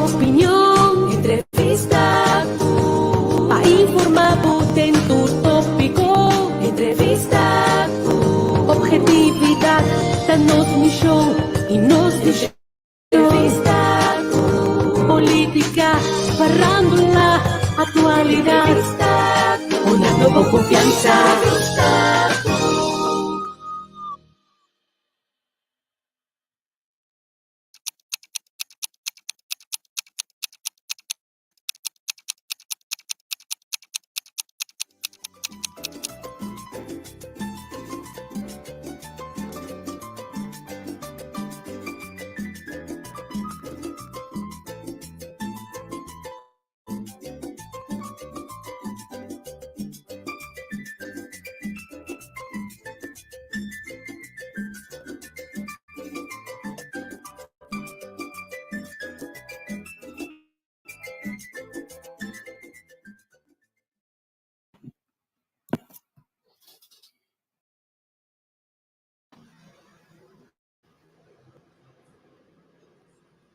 Opinion, entrevista ku pa informá bo den tur tópiko. Entrevista ku obhetividat ta nos mishon i nos vishon. Entrevista ku polítika, farándula, aktualidat. Entrevista ku una nobo konfiansa. Entrevista ku.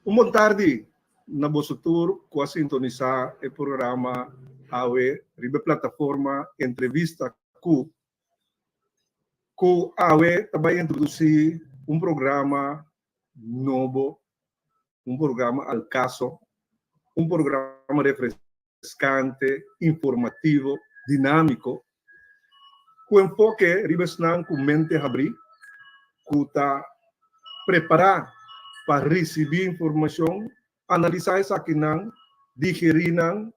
Un bon tardi na boso tur ku a sintonisá e programa awe riba e plataforma Entrevista Ku. Ku awe ta bai introdusí un programa nobo, un programa al kaso, un programa refreskante, informativo, dinámiko, ku enfoke riba esnan ku mente habrí, ku ta prepará pa risibí informashon, analisá esakinan, digerí nan,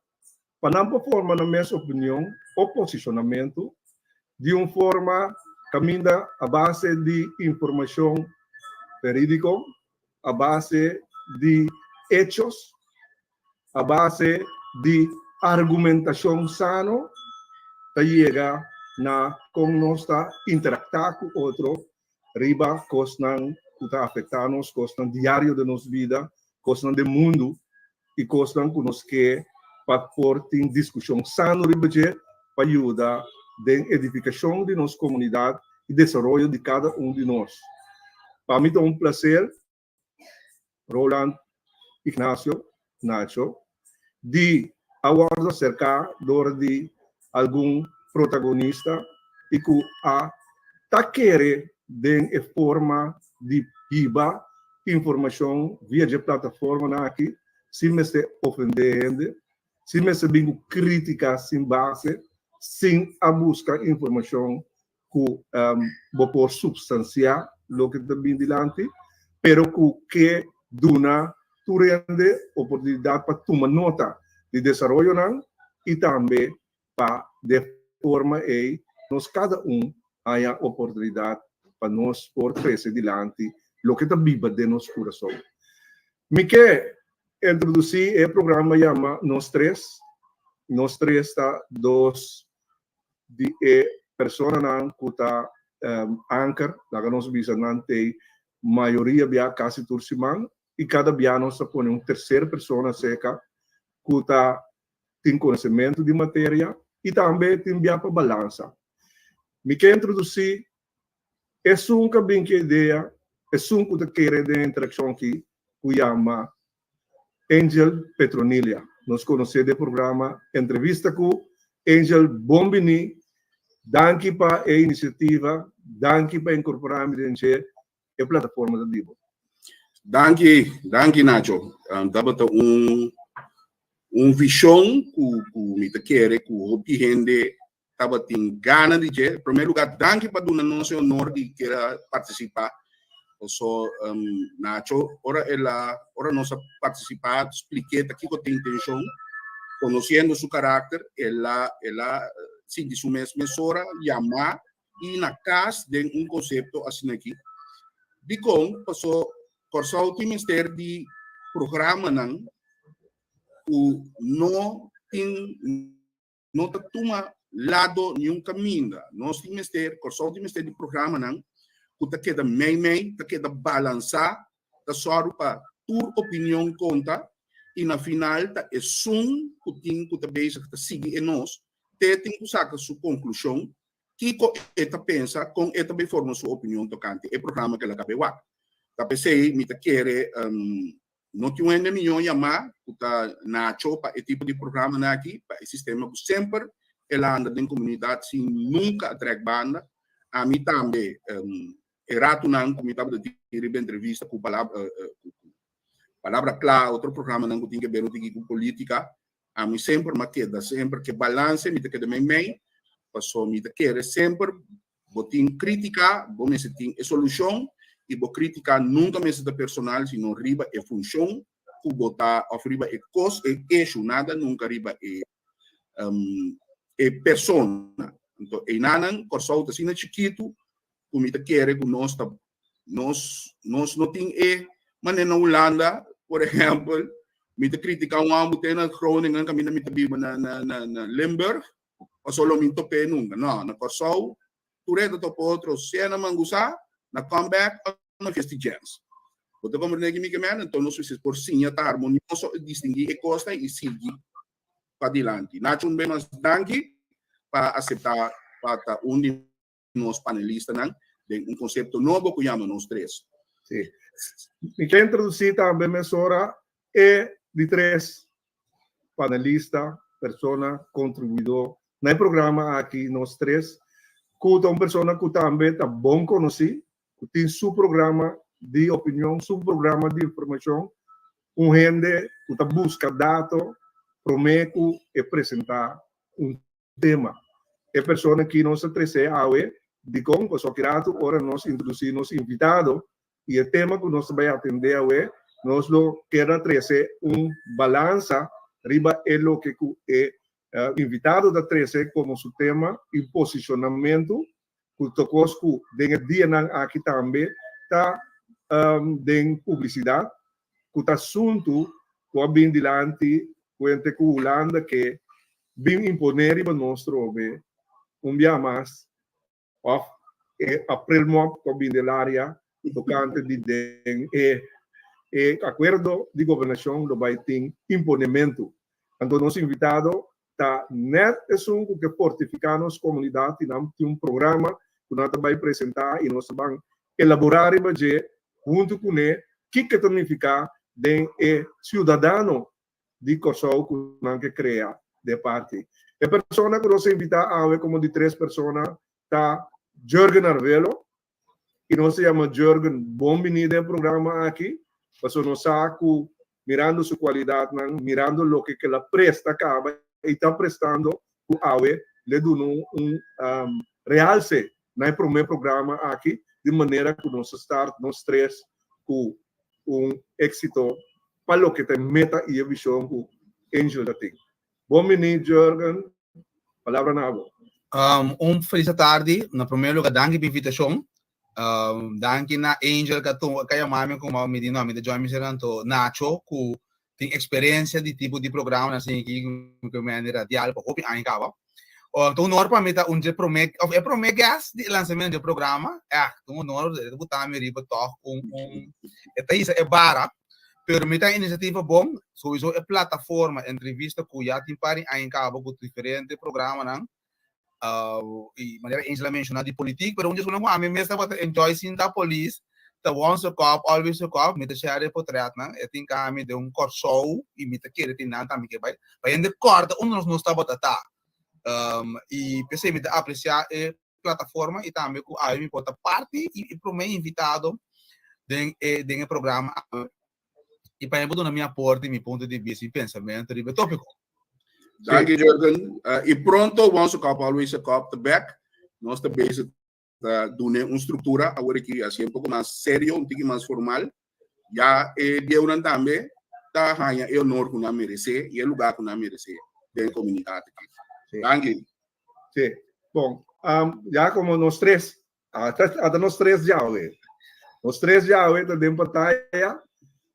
pa nan por forma nan mes opinion o posishonamentu di un forma kaminda a base di informashon verídiko, a base di echos, a base di argumentashon sano ta yega na kon nos ta interaktá ku otro riba kosnan ku ta afektá nos, kosnan diario den nos bida, kosnan den mundu i kosnan ku nos ke pa por tin diskushon sano riba dje pa yuda den edifikashon di nos komunidat i desaroyo di kada un di nos. Pa mi ta un plaser, Roland Ignacio, Nacho, di a wòrdu aserká dor di algun protagonista i ku a ta kere den e forma di hiba informashon via dje plataformanan aki sin mester ofendé hende, sin mester bin ku krítika sin base, sin a buska informashon ku bo por supstansiá loke ta bin dilanti, pero ku ke duna tur hende oportunidat pa tuma nota di desaroyonan i tambe pa de forma ei nos kada un haña oportunidat pa nos por trese dilanti loke ta biba den nos kurason. Mi ke introdusí e programa yama Nos Tres. Nos Tres ta dos di e personanan ku ta anker, laga nos bisa nan t'ei mayoria bia kasi tur siman i kada bia nos ta pone un terser persona seka ku ta tin konosementu di materia i tambe tin bia pa balansa. Mi ke introdusí esun ku a bin ku e idea, esun ku ta kere den e interakshon aki ku yama Angel Petronilia. Nos konosé den programa Entrevista ku Angel. Bon bini, danki pa e inisiativa, danki pa inkorporá mi den dje e plataforma ta di bo. Danki, danki Nacho. Tabata un un vishon ku ku mi ta kere ku hopi hende tabatin gana di dje. Promé lugá, danki pa duna nos e honor di kier a partisipá. Paso Nacho, ora el a, ora nos a partisipá, splik'é ta kiko ta intenshon, konosiendo su karakter, el a, el a sinti su mes mesora yamá i na kas den un konsepto asin'aki. Dikon? Paso Kòrsou tin mester di programanan ku no tin no ta tuma lado niun kaminda. Nos tin mester, Kòrsou tin mester di programanan ku ta keda mei mei, ta keda balansá, ta sòru pa tur opinion konta i na final ta esun ku tin ku ta bezig ta sigui e nos te tin ku saka su konklushon kiko e ta pensa, kon e ta bai forma su opinion tokante e programa ku el a kaba e wak. Ta p'esei mi ta kere. No tin un hende mihó yamá ku ta Nacho pa e tipo di programanan aki, pa e sistema ku semper el a anda den komunidat sin nunka a trèk banda. Ami tambe e ratunan ku mi tabata tin riba entrevista ku palabra Palabra Kla, otro programanan ku tin ke ber un tiki ku polítika, ami semper m'a keda semper ke balanse, mi ta keda meimei, pasobra mi ta kere semper Bo tin krítika, bo mester tin e solushon i bo krítika nunka mester ta personal sino riba e funshon ku bo ta òf riba e kos, e eshu, nada nunka riba e e persona. Anto einanan Kòrsou ta asina chikitu ku mi ta kere ku nos ta nos nos no tin e manera na Hulanda por ehèmpel mi ta kritiká un hòmber te na Groningen kaminda mi ta biba na na na Limburg Paso lo mi top'é nunka. No, na Kòrsou tur hende ta topa otro sea na Mangusá, na Comeback òf na Fiesta di Jazz. Bo ta komprendé ki mi ke mèn? Anto nos mester por siña ta harmonioso i distinguí e kosnan i sigui padilanti. Nacho un bes mas danki pa aseptá pa ta un di nos panelistanan den un konsepto nobo ku yama Nos Tres. Sí. Mi ke introdusí tambe mesora e di tres panelista, persona kontribuidó na e programa aki Nos Tres, ku ta un persona ku tambe ta bon konosí, ku tin su programa di opinion, su programa di informashon, un hende ku ta buska dato promé ku e presentá un tema. E persona ki nos a trese awe, dikon? Pasobra ki ratu ora nos introdusí nos invitado i e tema ku nos ta bai atendé awe, nos lo keda trese un balansa riba e loke ku e invitado ta trese komo su tema i posishonamentu ku ta kos ku den e dianan aki tambe ta den publisidat, ku ta asuntu ku a bin dilanti kuente ku Hulanda ke bin imponé riba nos trobe un bia mas òf e aprilmop ku a bin den laria tokante di den e e akuerdo di gobernashon lo bai tin imponementu. Anto nos invitado ta nèt esun ku ke fortifiká nos komunidat i nan tin un programa ku nan ta bai presentá i nos ta ban elaborá riba dje huntu kuné kiko ta nifiká den e siudadano di Kòrsou ku nan ke krea de parti. E persona ku nos a invitá awe komo di tres persona ta Jurgen Arvelo i nos ta yama Jurgen bon bini den e programa aki pasobra nos sa ku mirando su kualidatnan, mirando loke ku el a presta kaba i ta prestando ku awe le duna un realse na e promé programa aki di manera ku nos a start nos tres ku un éksito pa loke ta e meta i e vishon ku Angel ta tin. Bon bini Jurgen, palabra na abo. Un felis atardi. Na promé lugar danki pa invitashon. Danki na Angel ka ka yama mi komo mi di no mi ta join mi ser anto Nacho ku tin eksperensia di tipo di programanan asina aki ku mende radial pa hopi aña kaba. Ta un honor pa mi ta un dje promé òf e promé guest di e lansamentu di e programa. Ègt un honor e ta buta mi riba tòg un un e ta hisa e bara pero mi ta inisiativa bon souiso e plataforma entrevista ku ya tin par di aña kaba ku diferente programanan i manera Angel a menshoná di politik pero un di esunnan ku ami mes tabata enjoy sinta polis ta once a cop always a cop mi ta share e potretnan e tin kami den un Kòrsou i mi ta kere tin nan tambe ke bai pa hende kòrda unda nos nos tabata ta i p'esei mi ta apresiá e plataforma i tambe ku awe mi por ta parti i promé invitado den e den e programa awe i pa mi por duna mi aporte mi punto di bista mi pensamentu riba e tópiko. Danki Jurgen. I pronto Once a Cop Always a Cop ta bek. Nos ta bezig ta dun'é un struktura awor aki así un poko mas serio, un tiki mas formal. Ya e bieunan tambe ta haña e honor ku nan meresé i e lugá ku nan meresé den e komunidat aki. Sí. Danki. Sí. Bon, ya komo nos tres, ata nos tres djawe. Nos tres djawe ta den pantaya,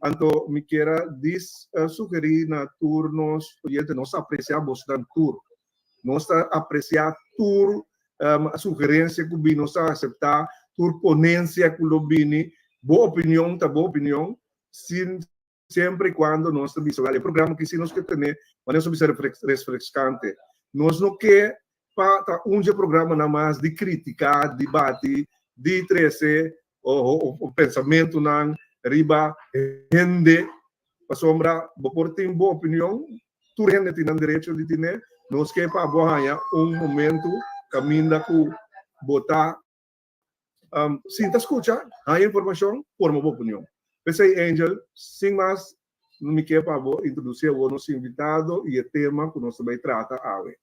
anto mi kier a dis sugerí na tur nos oyente, nos apresiá bosnan tur. Nos ta apresiá tur sugerencia cu bini, nos ta acepta tur ponencia cu lo bini. Bo opinion ta bo opinion, sin siempre y cuando nos ta bisa, wel, e programa aki si nos ke tene, manera nos a bisa refrescante. Nos no ke pa ta un dje programanan mas di critica, dibati, di trece o pensamentonan riba hende. Pasobra bo por tin bo opinion, tur hende tin nan derecho di tine, nos ke pa bo haña un momento kaminda ku bo ta sinta skucha, haña informashon, forma bo opinion. P'esei Angel, sin mas mi ke pa bo introdusí awor nos invitado i e tema ku nos ta bai trata awe.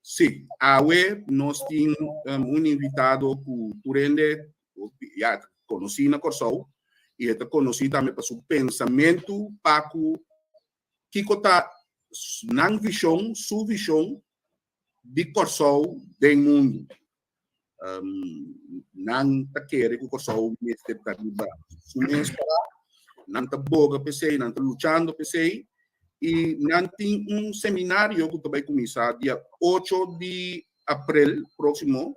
Sí, awe nos tin un invitado ku tur hende ya konosí na Kòrsou i e ta konosí tambe pa su pensamentu pa ku kiko ta nan vishon, su vishon di Kòrsou den mundu. Nan ta kere ku Kòrsou mester ta riba su mes pará, nan ta boga p'esei, nan ta luchando p'esei i nan tin un seminario ku ta bai kuminsá dia ocho di aprel próksimo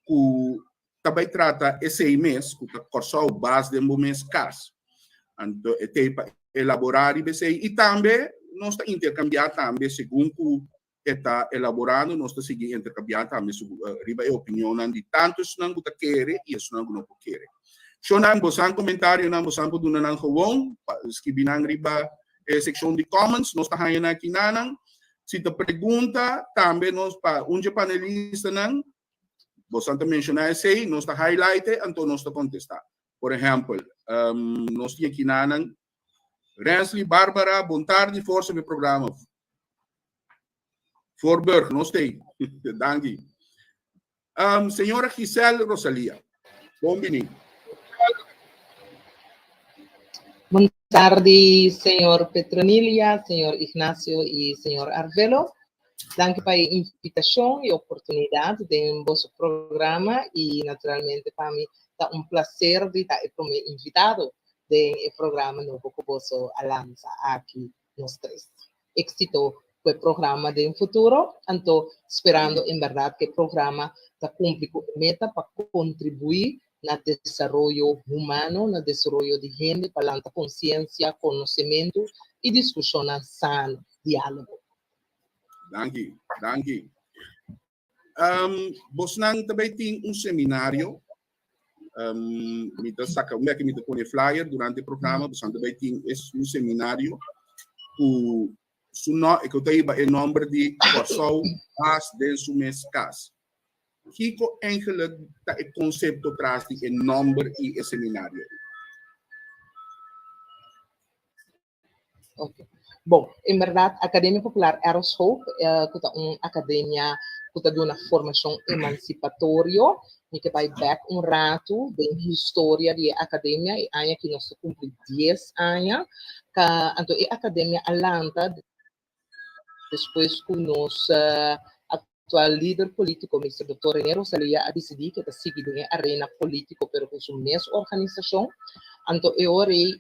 ku ta bai trata esei mes ku ta Kòrsou bas den bo mes kas. Anto e tei pa elaborá riba esei i tambe nos ta interkambiá tambe segun ku e ta elaborando nos ta sigui interkambiá tambe riba e opinionnan di tantu esnan ku ta kere i esnan ku no por kere. Shonnan bosan komentarionan bosan por duna nan gewon pa skibi nan riba e sekshon di comments nos ta haña nan aki nanan. Si ta pregunta tambe nos pa un dje panelistanan, bosan ta menshoná esei, nos ta highlight e, anto nos ta kontestá. Por ehèmpel, nos tin aki nanan Rensley Barbara, bon tardi, forsa mi programa. Voorburg, nos t'ei. Danki. Señora Giselle Rosalia, bon bini. Bon tardi, señor Petronilia, señor Ignacio y señor Arvelo. Danki pa e invitacion y oportunidad den boso programa y naturalmente pa mi ta un placer di ta e prome invitado den e programa nobo cu boso a lansa aki nos tres. Éxito ku e programa den futuro, anto sperando en berdad ku e programa ta kumpli ku e meta pa kontribuí na desaroyo humano, na desaroyo di hende, pa lanta konsiensia, konosementu i diskushonnan sano, diálogo. Danki, danki. Bosnan ta bai tin un seminario. Mi ta saka un bek mi ta pone flyer durante e programa. Bosnan ta bai tin un seminario ku su no, ku ta hiba e nomber di Kòrsou Bas den su mes kas. Kiko eigenlijk ta e konsepto tras di e nomber i e seminario? Ok. Bon, en berdad Academia Popular Eros Hope, ku ta un akademia ku ta duna formashon emansipatorio. Mi ke bai bèk un ratu den historia di e akademia. E aña aki nos ta kumpli dies aña. Ka, anto e akademia a lanta despues ku nos Actual lider politico Mister Doctor René Rosalia a dicidi cu e ta sigui den e arena politico pero cu su mes organisacion. Anto e ora ei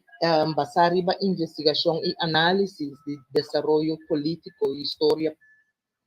basa riba investigacion y analisis di desaroyo politico y historia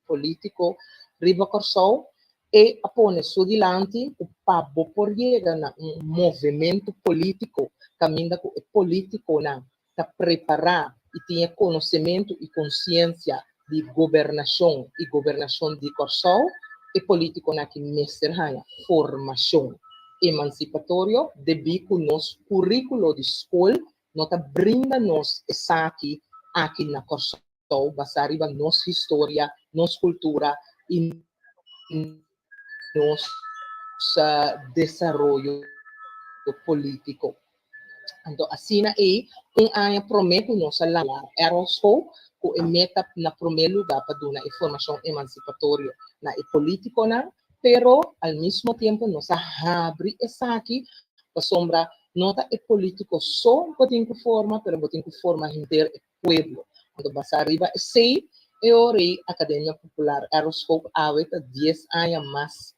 politico riba Corsou e a pone su dilanti cu pa bo por yega na un movemento politico caminda cu e politiconan ta prepará i tin e konosementu i konsiensia di gobernashon i gobernashon di Kòrsou, e polítikonan aki mester haña formashon emansipatorio debí ku nos kuríkulo di skol no ta brinda nos esaki aki na Kòrsou basá riba nos historia, nos kultura i nos desaroyo polítiko. Anto asina ei, un aña promé ku nos a lanta Errolschool ku e meta na promé lugá pa duna e formashon emansipatorio na e polítikonan, pero al mismo tiempo nos a habri esaki pasobra no ta e polítiko so bo tin ku forma, pero bo tin ku forma henter e pueblo. Anto basá riba esei, e ora ei Akademia Popular Errolschool awe ta dies aña mas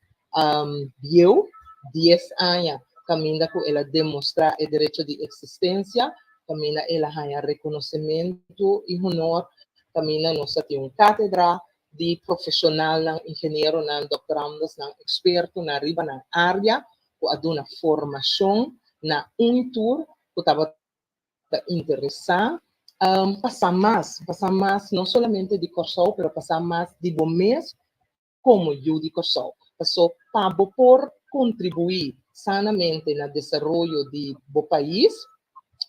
bieu, dies aña kaminda ku el a demostrá e derecho di eksistensia, kaminda el a haña rekonosementu i honor, kaminda nos a tin un kátedra di profeshonalnan, ingenieronan, doktorandosnan, ekspertonan riba nan área ku a duna formashon na un i tur ku tabata ta interesá pa sa mas, pa sa mas no solamente di Kòrsou, pero pa sa mas di bo mes komo yu di Kòrsou. Paso pa bo por kontribuí sanamente na desaroyo di bo pais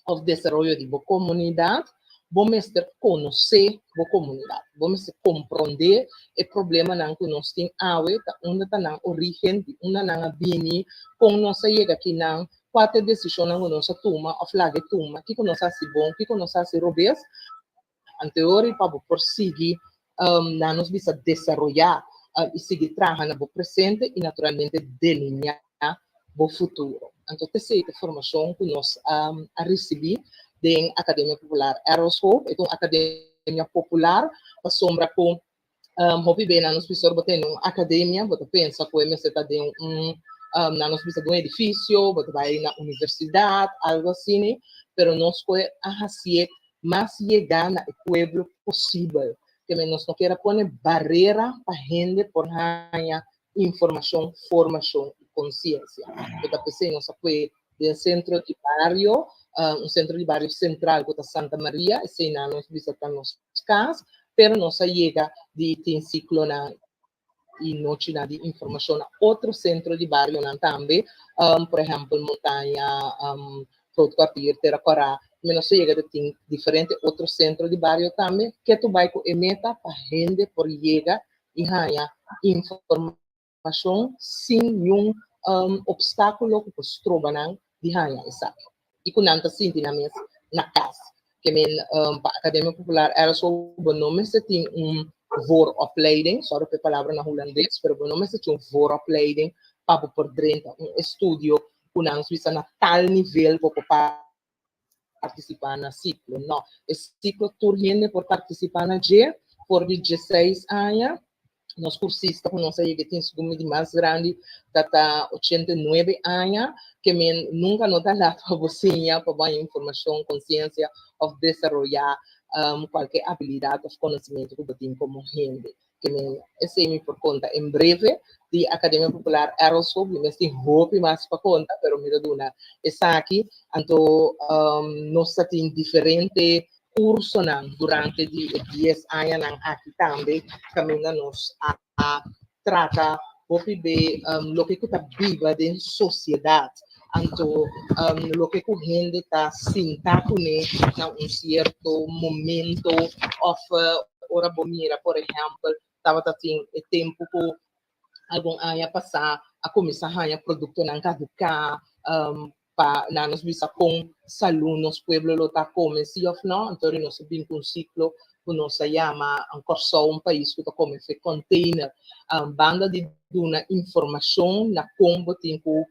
òf desaroyo di bo komunidat, Bo mester konosé bo komunidat, bo mester komprondé e problemanan ku nos tin awe, ta unda ta nan orígen, di unda nan a bini, kon nos a yega akinan, kua ta e desishonnan ku nos a tuma òf laga e tuma, kiko nos a hasi bon, kiko nos a hasi robes. Anteori pa bo por sigui nan nos bisa desaroyá i sigui traha na bo presente i naturalmente delineá bo futuro. Anto t'esei ta e formashon ku nos a risibí den Akademia Popular Errol Schoop. E ta un akademia popular pasobra ku hopi be nan nos bisa ora bo tene un akademia bo ta pensa ku e mester ta den un nan nos bisa den un edifisio, bo ta bai na universidat, algu asina, pero nos ku a hasié mas yegá na e pueblo posibel. Keme nos no kier a pone barera pa hende por haña informashon, formashon i konsiensia. Ku ta p'esei nos a pue den sentro di bario, un sentro di bario sentral ku ta Santa Maria, eseinan nos bisa ta nos kas, pero nos a yega di tin siklonan i nochinan di informashon na otro sentro di barionan tambe, por ehèmpel Montaña, Groot Kwartier, Tera Kòrá, mi nos a yega di tin diferente otro sentro di bario tambe, ke tur bai ku e meta pa hende por yega i haña informashon sin niun opstákulo ku por stroba nan di haña esaki i ku nan ta sinti nan mes na kas. Ke men pa Akademia Popular RSO bo no mester tin un vooropleiding, sorry pa e palabra na hulandes, pero bo no mester tin un vooropleiding pa bo por drenta un estudio ku nan bisa na tal nivel bo por partisipá na siklo. No, e siklo tur hende por partisipá na dje for di dieseis aña. Nos kursista ku nos a yega tin segun mi di mas grandi ta ta 89 aña, ke men nunka no ta lat pa bo siña, pa bo haña informashon, konsiensia òf desaroyá kualke abilidat òf konosementu ku bo tin komo hende. Ke men esei mi por konta en breve di Akademia Popular Errol School. Mi mes tin hopi mas pa konta, pero mi ta duna esaki. Anto nos ta tin diferente kursonan durante di e dies añanan aki tambe kaminda nos a trata hopi be loke ku ta biba den sosiedat. Anto loke ku hende ta sinta kuné na un sierto momento òf ora bo mira por ehèmpel tabata tin e tempu ku algun aña pasá a kuminsá haña produktonan kaduká pa nan nos bisa kon salú nos pueblo lo ta kome si òf nò. Anto nos a bin ku un siklo ku nos a yama Kòrsou un pais ku ta kome fe kònteiner. Banda di duna informashon na kon bo tin ku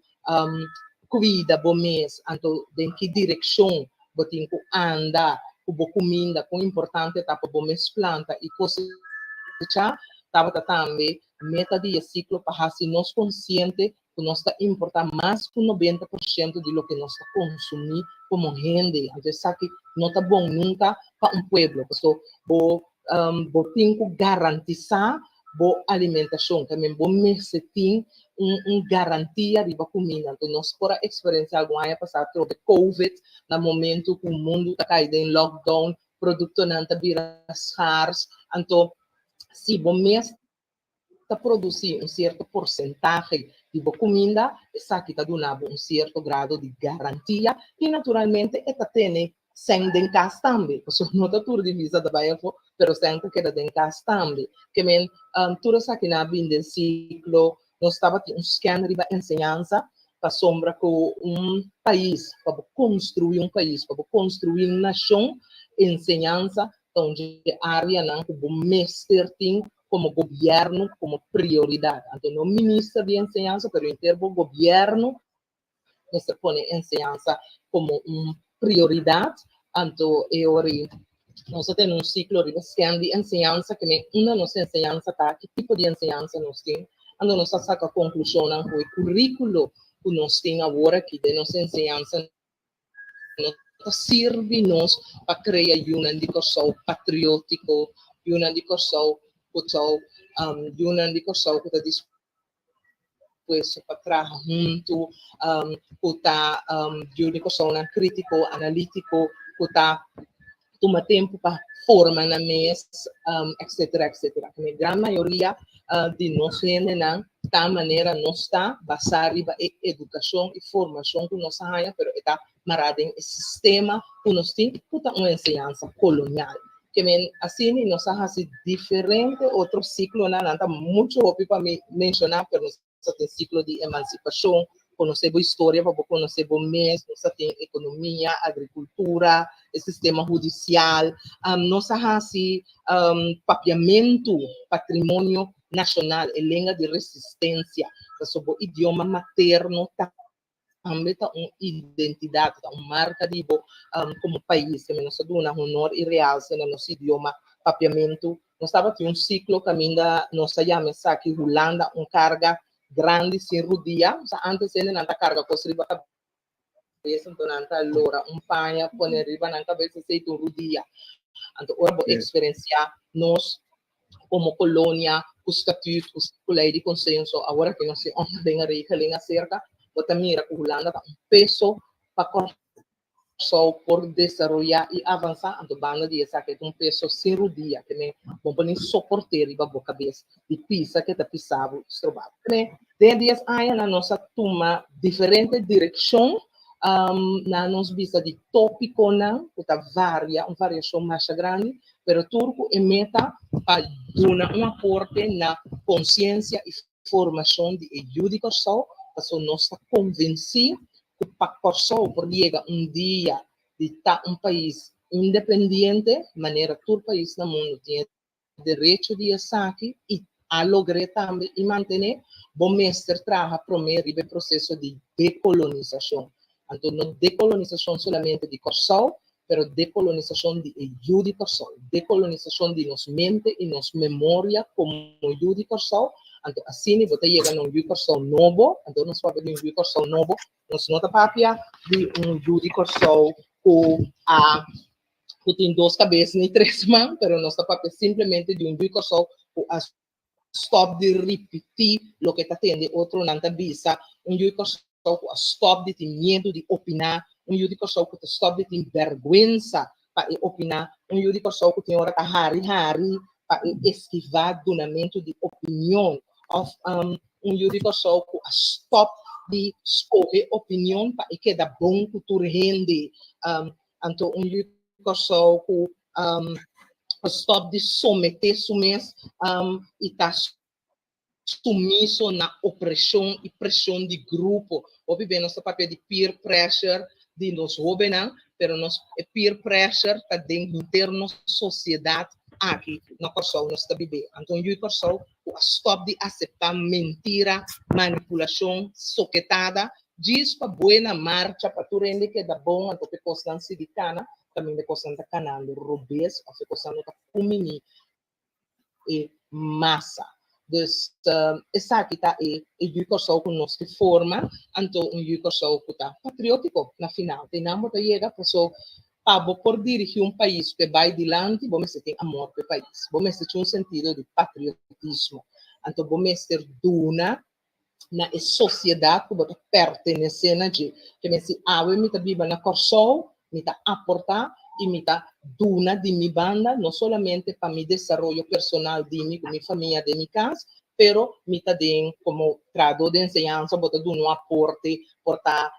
kuida bo mes, anto den ki direkshon bo tin ku anda ku bo kuminda, kon importante ta pa bo mes planta i kosechá, tabata tambe meta di e siklo pa hasi nos konsiente ku nos ta importá mas ku 90% di loke nos ta konsumí komo hende. Anto esaki no ta bon nunka pa un pueblo, paso bo bo tin ku garantisá bo alimentashon, también bo mester tin un garantia riba kuminda. Anto nos por a eksperensiá algun aña pasá atrobe covid, na momento ku mundu ta kai den lockdown, produktonan ta bira skars, anto si bo mes ta produsí un sierto porsentahe di bo kuminda, esaki ta duna bo un sierto grado di garantia i naturalmente e ta tene sèn den kas tambe, pasobra no ta tur divisa ta bai afó, pero sèn ta keda den kas tambe. Ke men tur esakinan a bini den siklo, nos tabatin un skèn riba enseñansa pasobra ku un pais, pa bo konstruí un pais, pa bo konstruí un nashon, enseñansa ta un dje áreanan ku bo mester tin komo gobièrnu komo prioridat. Anto no minister di enseñansa, pero henter bo gobièrnu mester pone enseñansa komo un prioridat. Anto e ora ei nos a tene un siklo riba sken di enseñansa, ke men unda nos enseñansa ta, ki tipo di enseñansa nos tin. Anto nos a saka konklushonnan ku e kuríkulo ku nos tin awor aki den nos enseñansa no ta sirbi nos pa krea yunan di Kòrsou patriótiko, yunan di Kòrsou ku ta yunan di Kòrsou ku ta dispuesto pa traha huntu, ku ta yu di Kòrsounan krítiko, analítiko, ku ta tuma tempu pa forma nan mes, etcetera, etcetera. E gran mayoria di nos hendenan ta manera nos ta basá riba e edukashon i formashon ku nos a haña, pero e ta mará den e sistema ku nos tin ku ta un enseñansa kolonial. Ke men asina nos a hasi diferente otro siklonan, nan ta muchu hopi pa mi menshoná, pero nos a tin siklo di emansipashon, konosé bo historia pa bo konosé bo mes, nos a tin ekonomia, agrikultura, e sistema hudisial, nos a hasi papiamentu, patrimonio nashonal, e lenga di resistensia, pasobra bo idioma materno ta tambe ta un identidat, ta un marka di bo komo pais. Kende nos ta duna honor i realse na nos idioma papiamentu. Nos tabatin un siklo kaminda nos a yama esaki Hulanda un karga grandi sin rudia. Osea antes hendenan ta karga kos riba kabes, anto nan ta lora un paña pone riba nan kabes, esei ta un rudia. Anto ora bo eksperensiá nos komo kolonia ku statuut, ku lei di konsenso, awor aki nos tin onderlinge regeling aserka, bo ta mira ku Hulanda ta un peso pa Kòrsou por desaroyá i avansá, anto banda di esaki e ta un peso sin rudia, ke men bo por ni soport'é riba bo kabes di pisa ke ta pisa bo i stroba bo. Ke men den e dies añanan nos a tuma diferente direkshon na nos bista di tópikonan ku ta varia, un variashon masha grandi, pero tur ku e meta pa duna un aporte na konsiensia i formashon di e yu di Kòrsou, pasobra nos ta konvensí ku pa Kòrsou por yega un dia di ta un pais independiente, manera tur pais na mundu tin e derecho di esaki i a logr'é tambe i mantené, bo mester traha promé riba e proseso di dekolonisashon. Anto no dekolonisashon solamente di Kòrsou, pero dekolonisashon di e yu di Kòrsou, dekolonisashon di nos mente i nos memoria komo yu di Kòrsou. Anto asina bo ta yega na un yu Kòrsou nobo, anto nos papia di un yu Kòrsou nobo, nos no ta papia di un yu di Kòrsou ku a ku tin dos kabes ni tres man, pero nos ta papia simplemente di un yu Kòrsou ku a stòp di ripití loke ta tende otronan ta bisa, un yu Kòrsou ku a stòp di tin miedu di opiná, un yu di Kòrsou ku ta stòp di tin bèrgwensa pa e opiná, un yu di Kòrsou ku tin ora ta hari hari pa e eskivá dunamentu di opinion, òf un yu di Kòrsou ku a stòp di skohe opinion pa e keda bon ku tur hende, anto un yu Kòrsou ku stòp di someté su mes i ta sumiso na opreshon i preshon di grupo. Hopi be nos ta papia di peer pressure di nos hóbennan, pero nos e peer pressure ta den henter nos sosiedat aki na Kòrsou nos ta bibé. Anto un yu Kòrsou ku a stòp di aseptá mentira, manipulashon, soketada, djis pa buena marcha, pa tur hende keda bon, anto ku e kosnan sigui kana, kaminda e kosnan ta kanando robes òf e kosnan no ta kuminí e masa. Dus esaki ta e e yu Kòrsou ku nos ke forma, anto un yu Kòrsou ku ta patriótiko na final. Te nan bo ta yega paso pa bo por dirigí un pais ku e bai dilanti bo mester tin amor pa e pais, bo mester tin un sentido di patriotismo, anto bo mester duna na e sosiedat ku bo ta pertenesé na dje. Ke men si awe mi ta biba na Kòrsou, mi ta aportá i mi ta duna di mi banda, no solamente pa mi desaroyo personal di mi ku mi famia den mi kas, pero mi ta den komo trahadó di enseñansa bo ta duna un aporte por ta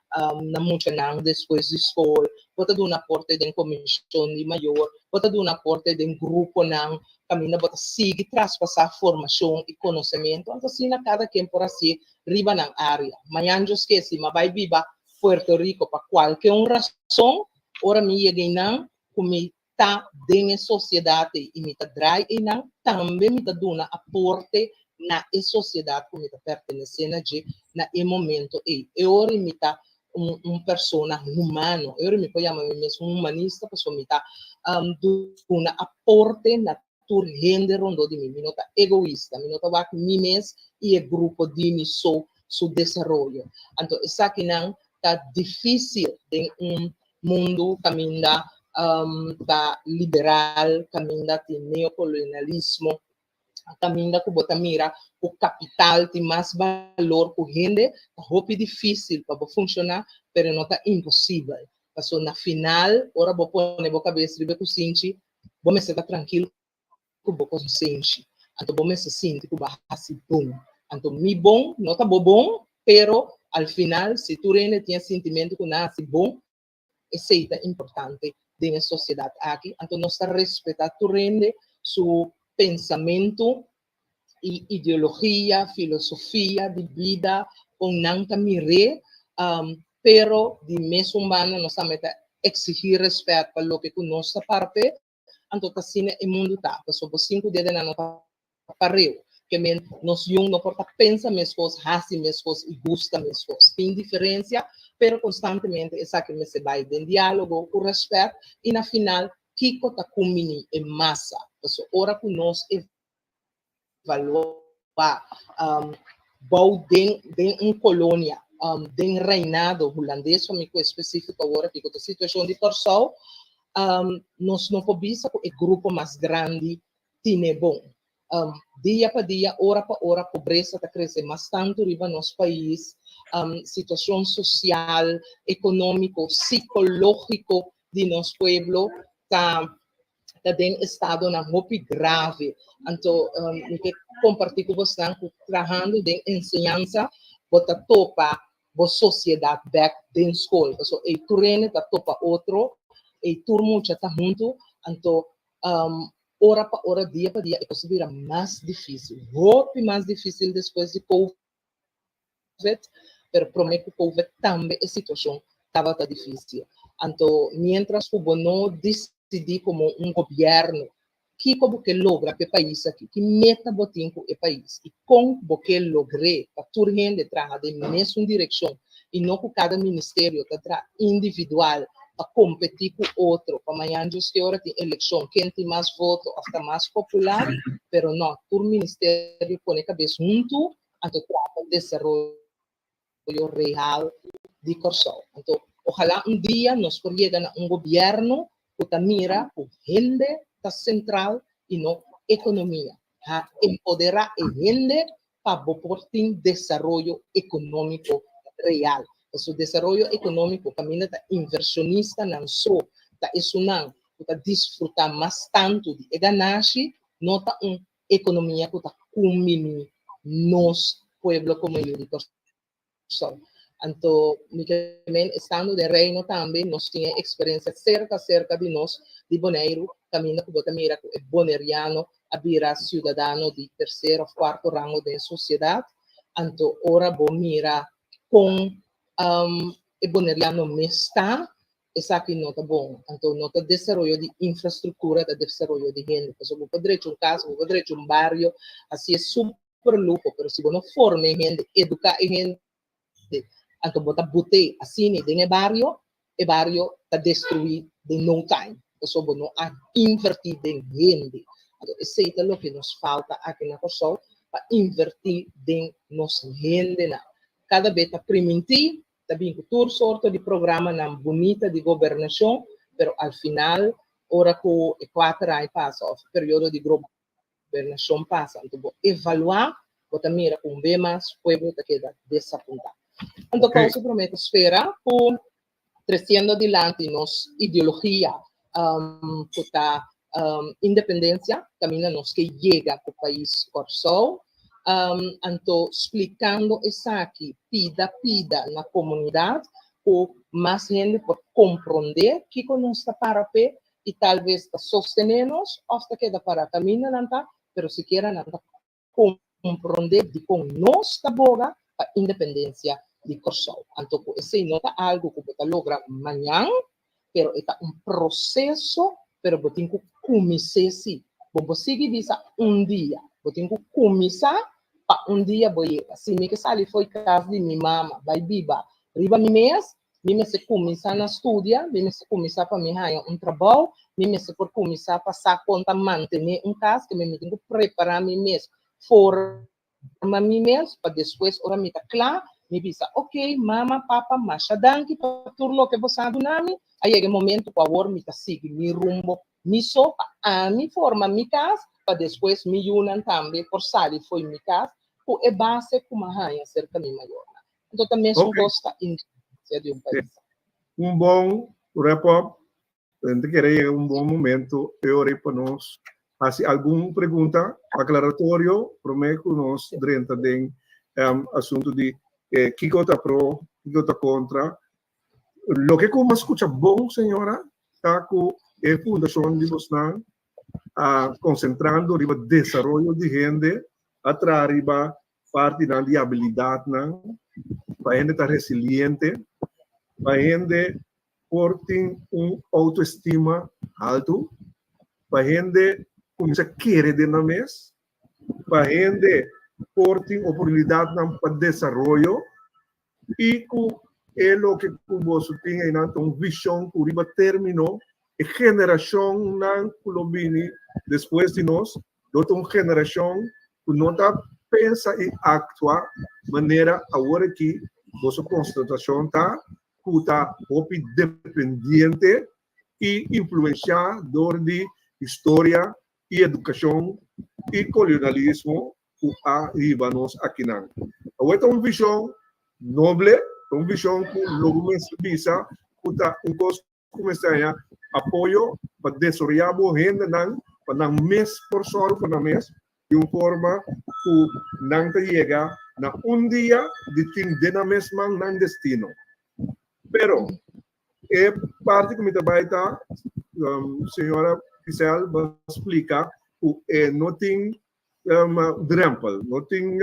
na muchanan despues di skol, bo ta duna aporte den komishon di mayor, bo ta duna aporte den gruponan kaminda bo ta sigui traspasá formashon i konosementu, anto asina kada ken por hasié riba nan área. Mañan djo skesi m'a bai biba Puerto Rico pa kualke un rason, ora mi yega einan ku mi ta den e sosiedat ei i mi ta drai einan, tambe mi ta duna aporte na e sosiedat ku mi ta pertenesé na dje na e momento ei. E ora mi ta un un persona humano, e ora mi por yama mi mes un humanista pasobra mi ta duna aporte na tur hende rondó di mi. Mi no ta egoista, mi no ta wak mi mes i e grupo di mi so su desaroyo. Anto esakinan ta difísil den un mundu kaminda ta liberal, kaminda tin neokolonialismo, kaminda ku bo ta mira ku kapital tin mas balor ku hende, ta hopi difísil pa bo funshoná, pero no ta imposibel. Pasobra na final, ora bo pone bo kabes riba e kusinchi, bo mester ta trankil ku bo konsenshi. Anto bo mester sinti ku bo a hasi bon. Anto mi bon no ta bo bon, pero al final si tur hende tin e sintimentu ku nan a hasi bon, Esei ta importante den e sosiedat aki. Anto nos ta respetá tur hende su pensamentu i ideologia, filosofia di bida, kon nan ta mir'é, pero di mesun banda nos tambe ta eksigí rèspèt pa loke ku nos ta para p'e, anto ta asina e mundu ta, pasobra bo sinku dedenan no ta pareu, ke men nos yun no por ta pensa meskos, hasi meskos i gusta meskos. Tin diferensia, pero konstantemente esaki mester bai den diálogo ku rèspèt i na final kiko ta kumbiní e masa, pasobra ora ku nos evaluá bou den den un kolonia den reinado hulandes pa mi ku espesífiko awor aki ku ta situashon di Kòrsou nos no por bisa ku e grupo mas grandi tine bon. Dia pa dia, ora pa ora pobresa ta krese mas tantu riba nos pais, situashon sosial, ekonómiko, sikológiko di nos pueblo ta ta den estadonan hopi grave. Anto mi ke kompartí ku bosnan ku trahando den enseñansa bo ta topa bo sosiedat bèk den skol. Pasobra ei tur hende ta topa otro, ei tur mucha ta huntu. Anto ora pa ora, dia pa dia e kos ta bira mas difísil, hopi mas difísil despues di Covid, pero promé ku Covid tambe e situashon tabata difísil. Anto miéntras ku bo no disidí komo un gobièrnu kiko bo ke logra pa e pais aki, ki meta bo tin ku e pais i kon bo ke logr'é pa tur hende traha den mesun direkshon i no ku kada ministerio ta traha individual pa kompetí ku otro pa mañan djus ke ora tin elekshon ken tin mas voto òf ta mas popular, pero no, tur ministerio pone kabes huntu anto trata desaroyo real di Kòrsou. Anto ojalá un dia nos por yega na un gobièrnu ku ta mira ku hende ta sentral i no ekonomia. Ha empoderá e hende pa bo por tin desaroyo ekonómiko real. Pasobra desaroyo ekonómiko kaminda ta invershonistanan so ta esunnan ku ta disfrutá mas tantu di e ganashi, no ta un ekonomia ku ta kumbiní nos pueblo komo yu di Kòrsou. Anto mi ke men estando den Reino tambe nos tin e eksperensia serka serka di nos di Boneiru kaminda ku bo ta mira ku e boneriano a bira siudadano di terser òf kuarto rango den sosiedat. Anto ora bo mira kon e boneriano mes ta esaki no ta bon. Anto no ta desaroyo di infrastruktura, ta desaroyo di hende. Pasobra bo por drecha un kas, bo por drecha un bario, hasié super luho, pero si bo no forma e hende, eduká e hende, anto bo ta bot'é asina den e bario, e bario ta destruí den no time, pasobra bo no a invertí den hende. Anto esei ta loke nos falta aki na Kòrsou, pa invertí den nos hendenan. Kada be ta primintí, ta bin ku tur sorto di programanan bunita di gobernashon, pero al final ora ku e kuater aña pasa òf e periodo di gobernashon pasa, anto bo evaluá, bo ta mira ku un be mas pueblo ta keda desapuntá. Anto kousa promé ta spera ku tresiendo adilanti nos ideologia ku ta independensia, kaminda nos ke yega ku pais Kòrsou, anto splikando esaki pida pida na komunidat ku mas hende por komprondé kiko nos ta para p'e i talves ta sostené nos òf ta keda para kaminda nan ta, pero sikiera nan ta komprondé dikon nos ta boga pa independensia di Kòrsou. Anto ku esei no ta algu ku bo ta logra mañan, pero e ta un proseso, pero bo tin ku kumins'é sí. Bo por sigui bisa un dia, bo tin ku kuminsá pa un dia bo yega. Si mi ke sali fo'i kas di mi mama bai biba riba mi mes, Mi mester kuminsá na studia, mi mester kuminsá pa mi haña un trabou, mi mester por kuminsá pa sa kon ta mantené un kas, ke mi tin ku prepará mi mes, forma mi mes pa despues ora mi ta kla, mi bisa, ok, mama, papa, masha danki pa tur loke bo sa duna mi, a yega e momento ku awor mi ta sigui mi rumbo mi so pa ami forma mi kas, pa despues mi yunan tambe por sali fo'i mi kas ku e base ku mi a haña serka mi mayornan. Anto ta mesun kos pa independencia di un pais. Un bon wrap up. Mi ta kere yega un bon momento e ora ei pa nos hasi algun pregunta aklaratorio promé ku nos drenta den asuntu di kiko ta pro, kiko ta kontra. Loke ku mi a skucha bon, señora, ta ku e fundashon di bosnan a konsentrando riba desaroyo di hende, a traha riba partinan di abilidatnan pa hende ta resiliente, pa hende por tin un outoestima haltu, pa hende kuminsá kere den nan mes, pa hende por tin oportunidatnan pa desaroyo i ku e loke ku boso tin einan ta un vishon ku riba término e generashonnan ku lo bini despues di nos lo ta un generashon ku no ta pensa i aktua manera awor aki boso konstatashon ta ku ta hopi dependiente i influenshá dor di historia i edukashon i kolonialismo ku a hiba nos akinan. Awor ta un vishon noble, ta un vishon ku lo bo mester bisa ku ta un kos ku mester haña apoyo pa desaroyá bo hendenan pa nan mes por sòru pa nan mes di un forma ku nan ta yega na un dia di tin den nan mes man nan destino. Pero e parti ku mi ta bai ta, señora Giselle bo a splika ku e no tin drempel, no tin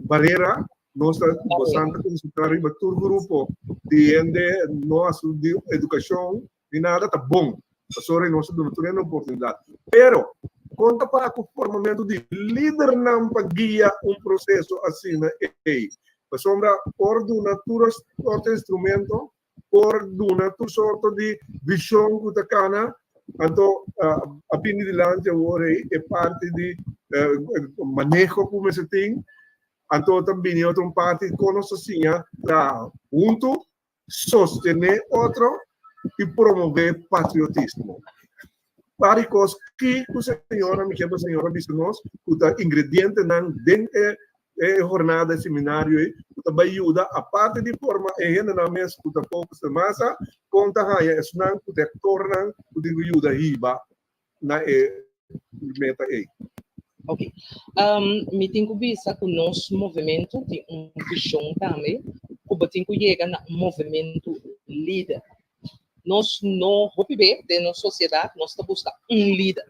barera, nos ta bastante konsentrá riba tur grupo di hende, no asuntu di edukashon ni nada, ta bon, pasobra nos ta duna tur hende oportunidat. Pero kon ta para ku formamentu di lidernan pa guia un proseso asina ei? Pasobra por duna tur sorto instrumento, por duna tur sorto di vishon ku ta kana, anto a bini dilanti awor ei e parti di maneho ku mester tin, anto ta bini otro un parti kon nos ta siña traha huntu, sostené otro i promové patriotismo. Pari kos ki ku señora, mi kier pa señora bisa nos ku ta ingredientenan den e e jornada, e seminario ei, ku ta bai yuda aparte di forma e hendenan mes ku ta focus den masa, kon ta haña esnan ku ta e aktornan ku tin ku yuda hiba na e meta ei. Ok. Mi tin ku bisa ku nos movementu tin un vishon tambe ku bo tin ku yega na un movementu lider. Nos no hopi be den nos sosiedat nos ta buska un lider.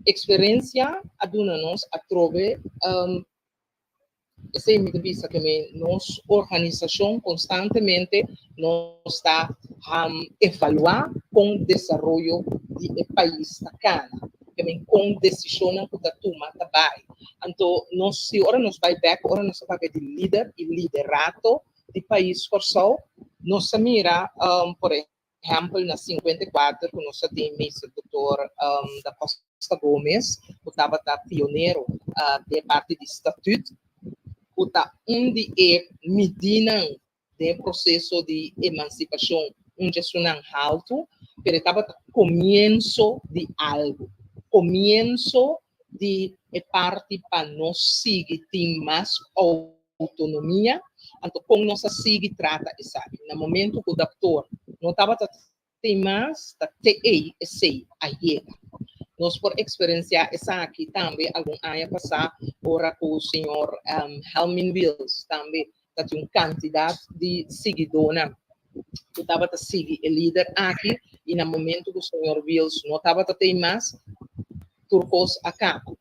Eksperensia a duna nos atrobe esei mi ta bisa ke mi nos organisashon konstantemente nos ta evaluá kon desaroyo di e pais ta kana, ke men kon desishonnan ku ta tuma ta bai. Anto nos si ora nos bai bèk ora nos ta papia di lider i liderato di pais Kòrsou, nos a mira por ehèmpel na 54 ku nos a tin Meester Doktor Da Costa Gomez ku tabata pionero den e parti di statut ku ta un di e midinan den e proseso di emansipashon un dje esunnan haltu, pero e tabata komienso di algu, komienso di e parti pa nos sigui tin mas outonomia, anto kon nos a sigui trata esaki? Na momento ku daktor no tabata tin mas, ta te ei esei a yega. Nos por eksperensiá esaki tambe algun aña pasá ora ku señor Helmin Wiels tambe ta tin un kantidat di siguidónan ku tabata sigui e lider aki i na momento ku señor Wiels no tabata tin mas, tur kos a kaba.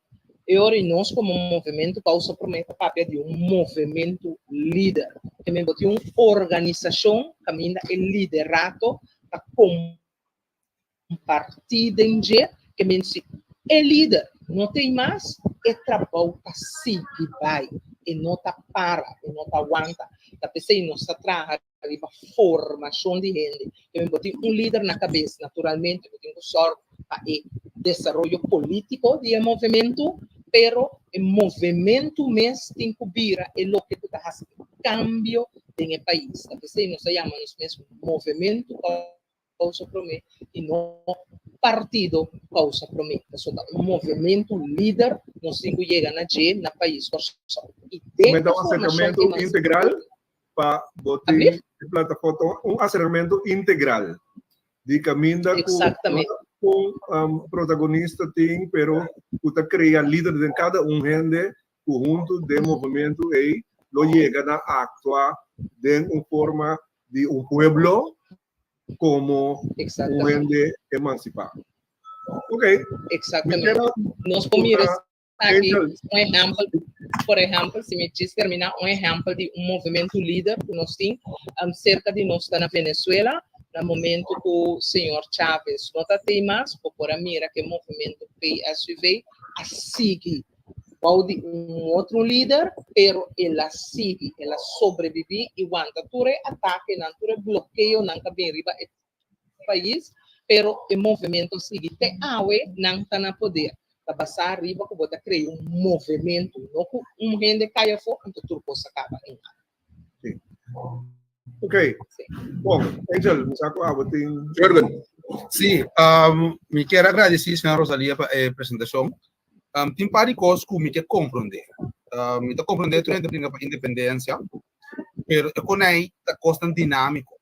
E ora i nos komo movementu Kousa Promé ta papia di un movementu lider. Ke men bo tin un organisashon kaminda e liderato ta kompartí den dje, ke men si e lider no ta ei mas, e trabou ta sigui bai, e no ta para, e no ta wanta. Ta p'esei nos ta traha riba formashon di hende. Ke men bo tin un lider na kabes, naturalmente bo tin ku sòrg pa e desaroyo polítiko di e movementu, pero e movementu mes tin ku bira e loke ku ta hasi e kambio den e pais. Ta p'esei nos a yama nos mes Movementu Kousa Promé i no Partido Kousa Promé. Pasobra ta un movementu lider nos tin ku yega na dje na pais Kòrsou. I den e Meta un formashon aserkamentu integral pa bo tin e plataforma, un aserkamentu integral di kaminda ku un protagonista tin pero ku ta krea lider den kada un hende ku huntu den movementu ei lo yega na aktua den un forma. Di un pueblo komo un hende emansipá. Ok. Exactamente. Nos por mira aki un ehèmpel, por ehèmpel, si mi djis terminá, un ehèmpel di un movementu lider ku nos tin serka di nos ta na Venezuela, na momentu ku señor Chávez no ta tei mas, bo por a mira ku e movementu PSUV a sigui bou di un otro lider, pero el a sigui, el a sobrebibí i wanta tur e atakenan, tur e blokeonan ku a bin riba e pais, pero e movementu a sigui te awe, nan ta na poder. Ta basá riba ku bo ta krea un movementu, no ku un hende kai afó, anto tur kos a kaba en nada. Sí. Ok. Bon, Angel, mi sa ku abo tin. Jurgen. Sí, um, mi kier agradesí señora Rosalia pa e presentashon. Um, tin par di kos ku mi ke komprondé. Um, mi ta komprondé tur hende bringa pa independensia, pero e konei ta kosnan dinámiko.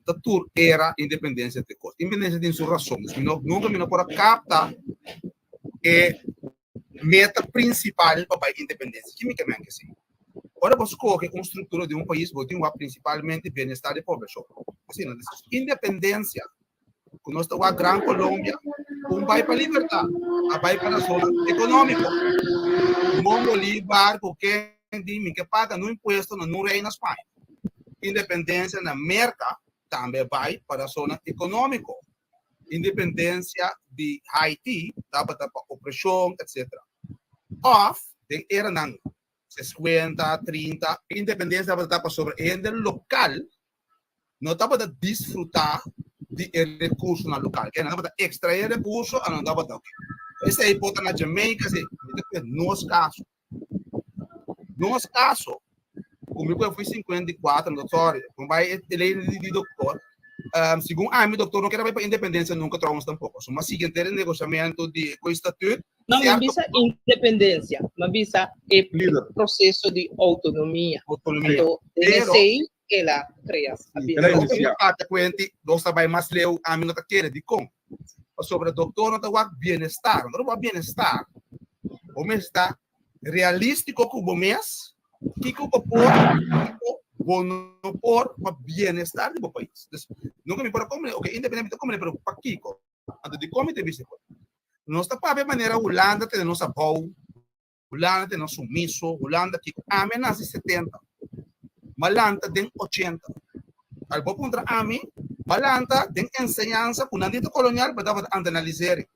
Ta tur era independencia te cos. Independencia tin su razón. Dus mi no, nunca mi no por a capta e meta principal pa bai independencia. Ki mi ke men ke si? Ora bo scoge un structura di un pais, bo tin wak principalmente bienestar di poblacion. Asina, dus independencia ku nos ta wak Gran Colombia, un bai pa libertad, a bai pa razonnan económico. Simón Bolívar ku ken di mi ke paga no impuesto na no rey na Spaña. Independencia na Merca tambe bai pa razonnan económico. Independencia di Haiti tabata pa opresion, etc. Of den eranan 50, 30, independencia tabata pasobra e hende local no tabata disfrutá di e rekursonan lokal. Nan tabata ekstraé rekurso, a nan tabata oke. Esei por ta na Jamaica, esei. Mi ta kue nos kaso. Nos kaso, ku mi kue fui 54, no sorry, ku bai e lei di doktor, um, segun ami doktor no kere bai pa independensia nunka trouwens tampoko. So, mas sigui henter e negosiamentu di ku e statuut. No, mi bisa independensia, mi bisa e proseso di outonomia. Outonomia. Anto, den esei, el a krea. El a inisiá. Ata kuenti, nos ta bai mas leu, ami no ta kere. Dikon? Pasobra doktor no ta wak bienestar. No ta wak bienestar. Bo mes ta realístiko ku bo mes, kiko bo por, kiko bo no por pa bienestar di bo pais. Dus, nunka mi por a komprende, oke, independiente mi ta komprende, pero pakiko? Anto dikon mi ta bisa ku nos ta papia manera Hulanda tene nos abou, Hulanda tene nos sumiso, Hulanda kiko. Ami a nase 70, m'a lanta den 80. Al bo puntra ami, m'a lanta den enseñansa ku nan dita kolonial pero tabata antanaliseri.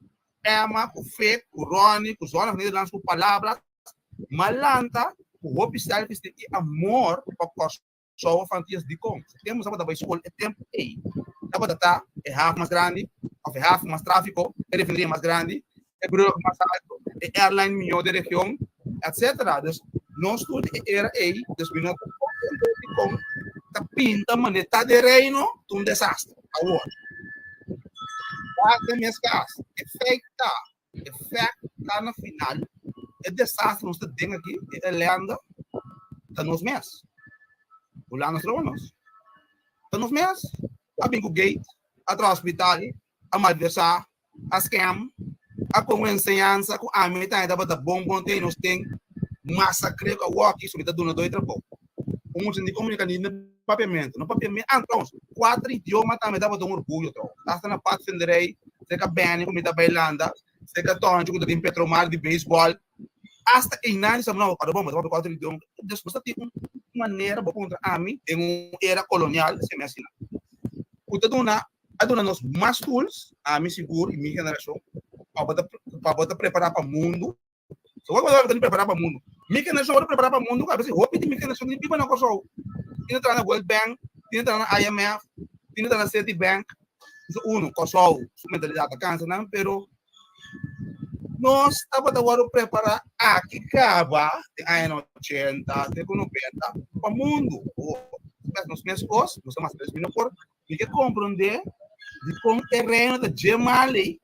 Emma ku Fik ku Ronnie ku Zondag Nederlands ku Palabras, m'a lanta ku hopi self-esteem i amor pa Kòrsou. Sou of Antias dikon? Su tempu tabata bai skol e tempu ei tabata ta e haf mas grandi of e haf ku mas trafiko, e refineria mas grandi, e brug mas alto, e airline mihó den region, etcetera. Dus nos tur di e era ei, dus mi no ta comprende dikon ta pinta manera ta den Reino ta un desastre awor. Wak den mes kas, e feit ta, e fèkt ta na final e desastre nos ta den aki, e elende, ta nos mes. Hulanda stroba nos. Ta nos mes a bin ku gate, a traha hospital, a malversá, a scam, a pon un enseñansa ku ami ta tabata bon bon te nos ten masacre ku awoki so mi ta duna doi trabou. Un mucha ni komunika ni na papiamentu, no papiamentu, ah trouwens, kuater idioma tambe tabata un orguyo trouwens. Hasta na padvinderij, serka Benny ku mi ta bailanda, serka Tonchi ku ta tin Petromar di beisbòl, hasta einan di sa no, para bon, bo ta papia kuater idioma. Dus bo sa tin un manera bo puntra ami den un era kolonial, seme asina, ku ta duna, a duna nos mas tools, ami sigur i mi generashon, pa bo ta, pa bo ta prepará pa mundu. So wak wak ta prepará pa mundu. Mi generashon wak prepará pa mundu, a bes hopi di mi generashon tin biba na Kòrsou. Tin ta traha na World Bank, tin ta traha na IMF, tin ta traha na Citibank. So uno, Kòrsou su mentalidat ta kansa nan, pero nos tabata wòrdu prepará aki kaba den añanan ochenta te ku noventa pa mundu. Nos mes kos, nos ta mas mi no por, mi ke komprondé dikon e reino ta dje mal ei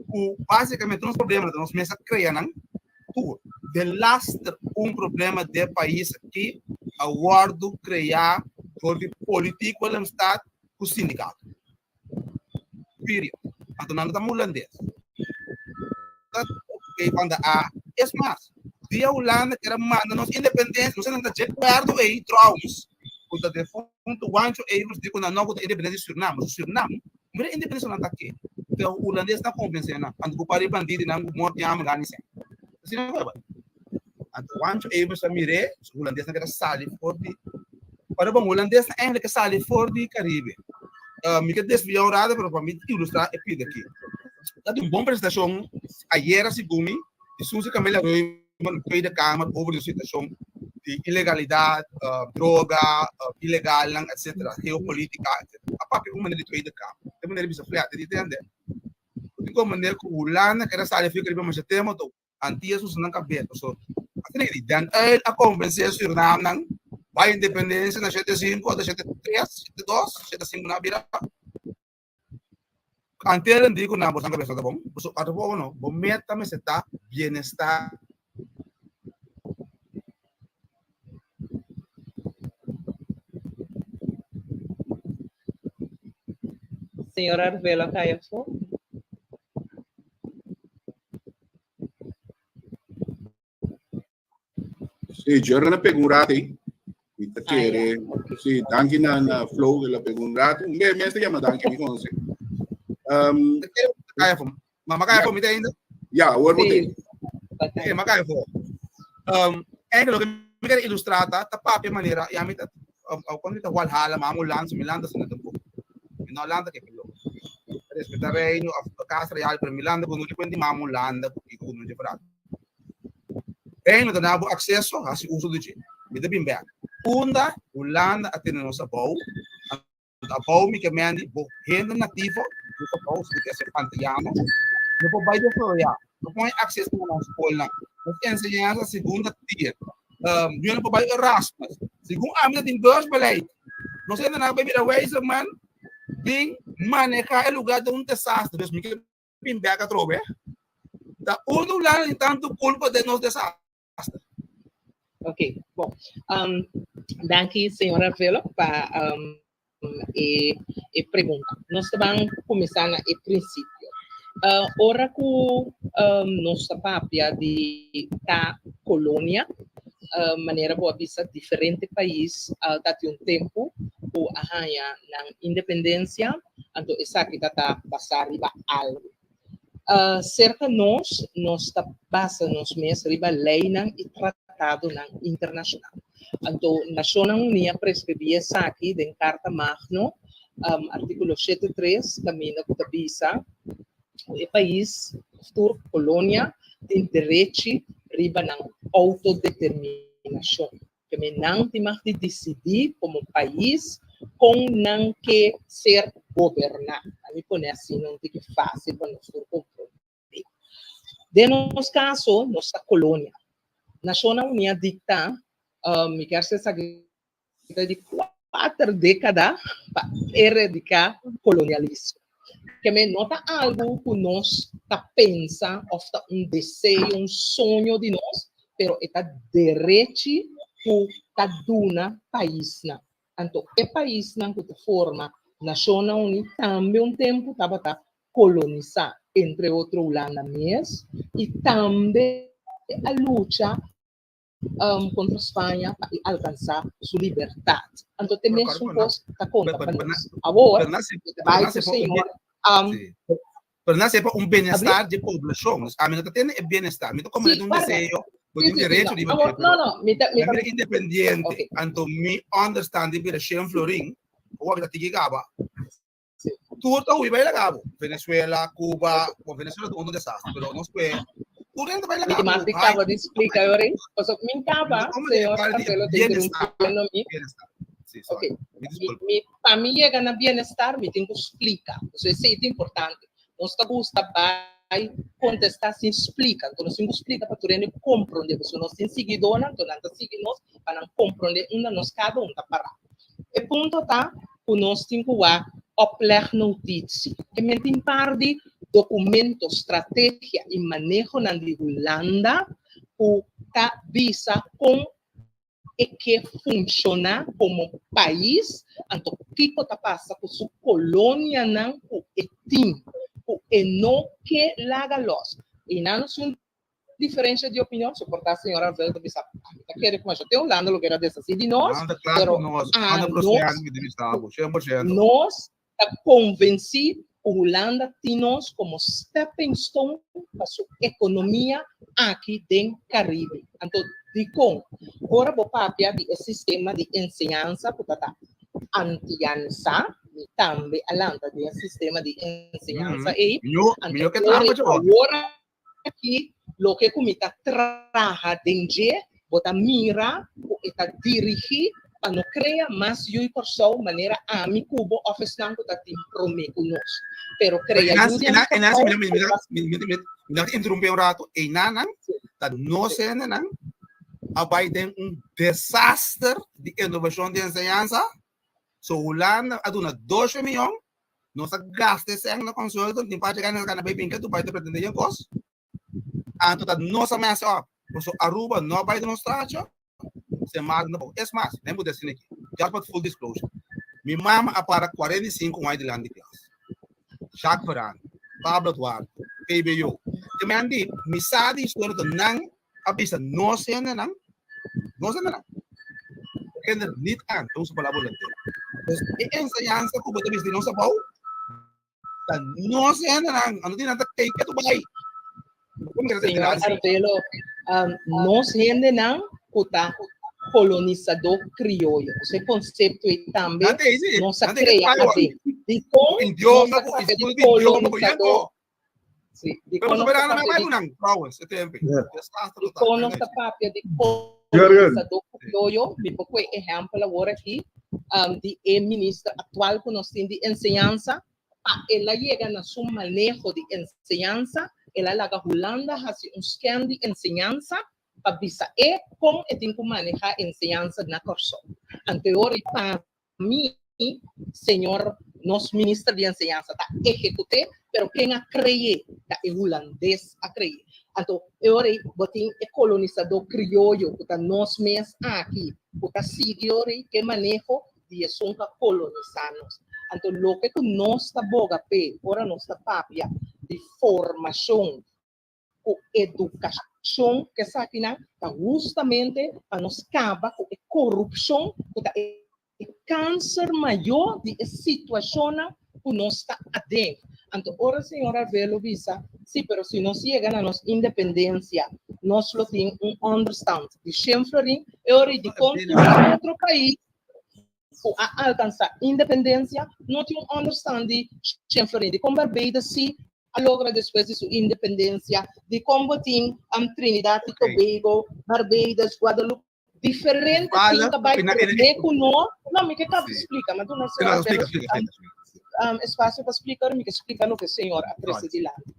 ku básikamente nos problema ta nos mes a krea nan tur. Delaster un problema den pais aki a wòrdu kreá dor di politiek Willemstad ku sindikato. Period. Anto nan no ta hulandes. Ta oké banda A. Es mas, dia Hulanda kier a manda nos independensia, nos a nan ta dje kuerdo ei trouwens. Ku ta defuntu Wancho Evers di ku nan no ku ta independente di Surinam. Pasobra Surinam, mira independensia nan ta ke. Pero Hulandes ta konvensé nan. Anto ku pari bandidinan ku morti hamber gana sèn. Asina ku e bai. Anto Wancho Evers a mir'é, Hulandesnan keda sali for di. Ora bon, Hulandesnan eigenlijk ke sali for di Karibe. Mi ke desviá un rato, pero pa mi ilustrá e pida aki. Ta di un bon presentashon ayera segun mi di Suzy Camelia Reumer na Tweede Kamer over di situashon di ilegalidat, droga, ilegalnan, etcetera, geopolítika, etcetera. A papia un manera di Tweede Kamer. E manera bisa flat, e di tende. Di kon manera ku Hulanda keda sali for di Karibe masha tempo to Antillas usa nan kabes paso asina di Den Uyl a konvensé Surinamnan bai independensia na 75 ota 73, 72, 75 nan a bira. Antillas di ku nan boso nan kabes no ta bon paso ata poco no bo meta mester ta bienestar. Señor Arvelo a cay afó. Sí, Jordan a pega un rato ahí. Mi ta kere. Sí, danki na, na Flo, que la pega un rato. Un mes te llama danki, mi conoce. Um, Kaya fo. Mama kaya fo, mi te ainda. Ja, hoor Sí. bote. Eh, ma kaya fo. Um, eigenlijk, loke mi quiere ilustrar ta, ta papia manera, ya mi ta, um, cuando mi ta Walhalla, ma amo lanza, mi landa asina tampoco. Mi no landa ke pelo. Respeta reino, of casa real, pero mi landa ku no di cuenta ma amo landa ku kiko ku no di vraag. Reino ta dabo acceso, hasi uso di dje. Mi ta bin bek. Unda Hulanda a tene nos abou, anto abou mi ke men di bo hende nativo, nos abou, si bo ser antillano, no por bai desaroyá, no por hay acceso na nan skolnan, nos enseñansa segunda tier, um, yo no por bai Erasmus. Segun ami ta tin beursbeleid. Nos hende nan bai bira wijzer man, bin maneha e lugar ta un desastre. Dus mi ke bin bek atrobe. Ta unda Hulanda tin tantu culpa den nos desastre? Ok, bon. Um, danki, señor Arvelo, pa um, e, e pregunta. Nos ta ban kuminsá na e prinsipio. Uh, ora ku um, nos ta papia di ta kolonia, uh, manera bo a bisa diferente pais uh, ta tin un tempu ku a haña nan independensia, anto esaki ta ta basá riba algu. Uh, serka nos, nos ta basa nos mes riba leinan i tratadonan internashonal. Anto Nashonnan Uní a preskribí esaki den Karta Magno, um, artíkulo 73, kaminda ku ta bisa ku e pais òf tur kolonia tin derechi riba nan outodeterminashon. Keme nan tin mag di disidí komo pais kon nan ke ser goberná. A mi pone asina un tiki fásil pa nos tur komprondé. Den nos kaso, nos ta kolonia. Nashonnan Uní a diktá, mi kier sa esaki ta di kuater dékada pa eradiká kolonialismo. Keme no ta algu ku nos ta pensa òf ta un deseo, un soño di nos, pero e ta derechi ku ta duna paisnan. Anto e paisnan ku ta forma Nashonnan Uní tambe un tempu tabata kolonisá, entre otro Hulanda mes, i tambe a lucha um, kontra Spaña pa e alkansá su libertat. Anto te mesun kos ta konta pa nos. Awor, bai ku Señor. Um, Pero na sepa un bienestar de poblacion. A mi no ta tene e bienestar. Mi ta como un deseo, bo tin derecho di No, no, mi ta mi ta independiente. Okay. Anto mi understanding bira Shen Florin, o ta tiki gaba. Tur ta hui bai laga bo. Venezuela, Cuba, bon Venezuela ta un desastre, pero nos kue tur hende bai laga bo. Mi mas di kaba di splika yori. Paso min kaba, señor Marcelo ta interrumpiendo mi. Ok, mi, pa mi yega na bienestar, mi tin ku splika. Paso esei ta importante. Nos ta gusta bai kontestá sin splika. Anto nos tin ku splika pa tur hende komprondé. Paso nos tin siguidónan, anto nan ta sigui nos pa nan komprondé unda nos kada un ta pará. E punto ta ku nos tin ku wak oplegnotitie. E men tin par di dokumento, strategia i manehonan di Hulanda ku ta bisa kon e ke funshoná komo pais, anto kiko ta pasa ku su kolonianan ku e tin, ku e no ke laga lòs. Einan nos un. diferensia di opinion, soportá señor Arvelo ta bisa, ami ta kere ku masha te Hulanda lo kere a deshasí di nos, Hulanda kla pero ku nos, a honderd nos, procent mi ta bisa bo, 100%. nos ta konvensí ku Hulanda tin nos komo stepping stone pa su ekonomia aki den Karibe. Anto dikon? Ora bo papia di e sistema di enseñansa ku ta ta antianisá, mi tambe a lanta den e sistema di enseñansa ei, anto ora awor aki loke ku mi ta traha den dje, bo ta mira ku e ta dirigí pa no krea mas yu i Kòrsou manera ami ku bo òf esnan ku ta tin promé ku nos, pero krea yu di ami Kòrsou ku ta. Mi ta interumpí un ratu, einanan ta nos hendenan a bai den un desaster di inovashon di enseñansa, so Hulanda a duna doshe mion, nos a gasta e sèn na consultant, tin parti gana gana bai binka Dubai ta pretende yen kos, anto ta nos a mess up, pasobra Aruba no a bai den nos tracho, Sint Maarten tampoco. Es mas, den bo destino aki, just pa full disclosure, mi mama a para 45 aña dilanti di klas. Jacques Veraan, Pablo Duarte, PBO. Te men di, mi sa di historia ta nan a bisa nos hendenan, nos hendenan, kinder niet aan, ta usa palabra holandés. Dus e enseñansa ku bo ta bisa di nos abou, ta nos hendenan, anto di nan ta kei ketu bai. Señor Arvelo, nos hendenan ku ta kolonisadó krioyo. Ese konsepto ei tambe nos a krea aden. Dikon nos a papia di kolonisadó? Sí, dikon nos ta papia di Dikon nos ta papia di kolonisadó krioyo? Mi por kohe ehèmpel awor aki di e minister aktual ku nos tin di enseñansa. Pa el a yega na su maneho di enseñansa, el a laga Hulanda hasi un scan di enseñansa pa bisa e kon e tin ku manehá enseñansa na Kòrsou. Anteor i pa mi, señor nos minister di enseñansa ta ehekut'é, pero ken a kre'é? Ta e hulandes a kre'é. Anto e ora ei bo tin e kolonisadó krioyo ku ta nos mes aki ku ta sigui ora ei ku e maneho di esun ku a kolonisá nos. Anto loke ku nos ta boga p'e ora nos ta papia di formashon ku edukashon ku esakinan ta hustamente pa nos kaba ku e korupshon ku ta e kanser mayó di e situashonnan ku nos ta aden. Anto ora señor Arvelo bisa, sí, pero si nos yega na nos independensia, nos lo tin un onderstand di shen florin, e ora ei dikon tur otro pais ku a alkansá independensia no tin un onderstand di shen florin? Dikon Barbados sí a logra despues di su independensia? Dikon bo tin Trinidad i Tobago, Barbados, Guadeloupe, diferente tin ta bai promé ku no? No, mi ke kaba di splika, mi a duna señor Arvelo espasio pa splika, ora mi ke splika loke señor a trese dilanti.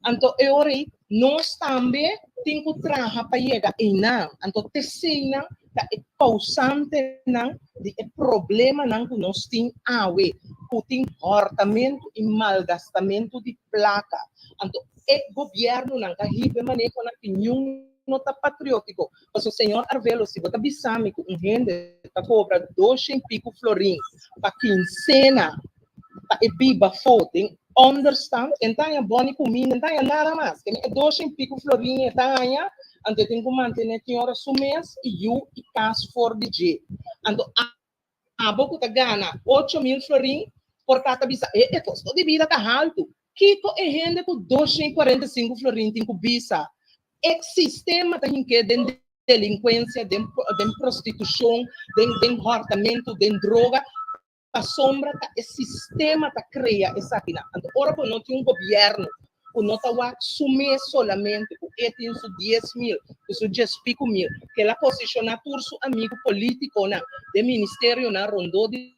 Anto e ora ei nos tambe tin ku traha pa yega einan. Anto t'eseinan ta e kousantenan di e problemanan ku nos tin awe, ku tin hòrtamentu i malgastamentu di plaka. Anto e gobièrnunan ta hiba e manehonan ku niun no ta patriótiko. Pasobra señor Arvelo, si bo ta bisa mi ku un hende ta kobra doshen piku florin pa kinsena pa e biba afó den onderstand, e ta haña boni kuminda, e ta haña nada mas. Kende e doshen piku florin e ta haña, anto e tin ku mantené tin ora su mes i yu i kas for di dje. Anto abo ku ta gana 8000 florin por ta ta bisa, e e kosto di bida ta haltu. Kiko e hende ku 245 florin tin ku bisa? E sistema ta hink'é den delinkuensia, den den prostitushon, den den hòrtamentu, den droga. Pasobra ta e sistema ta krea esakinan. Anto ora bo no tin un gobièrnu ku no ta wak su mes solamente, ku e tin su 10,000, ku su djes piku mil, ku el a posishoná tur su amigu polítikonan den ministerionan rondó di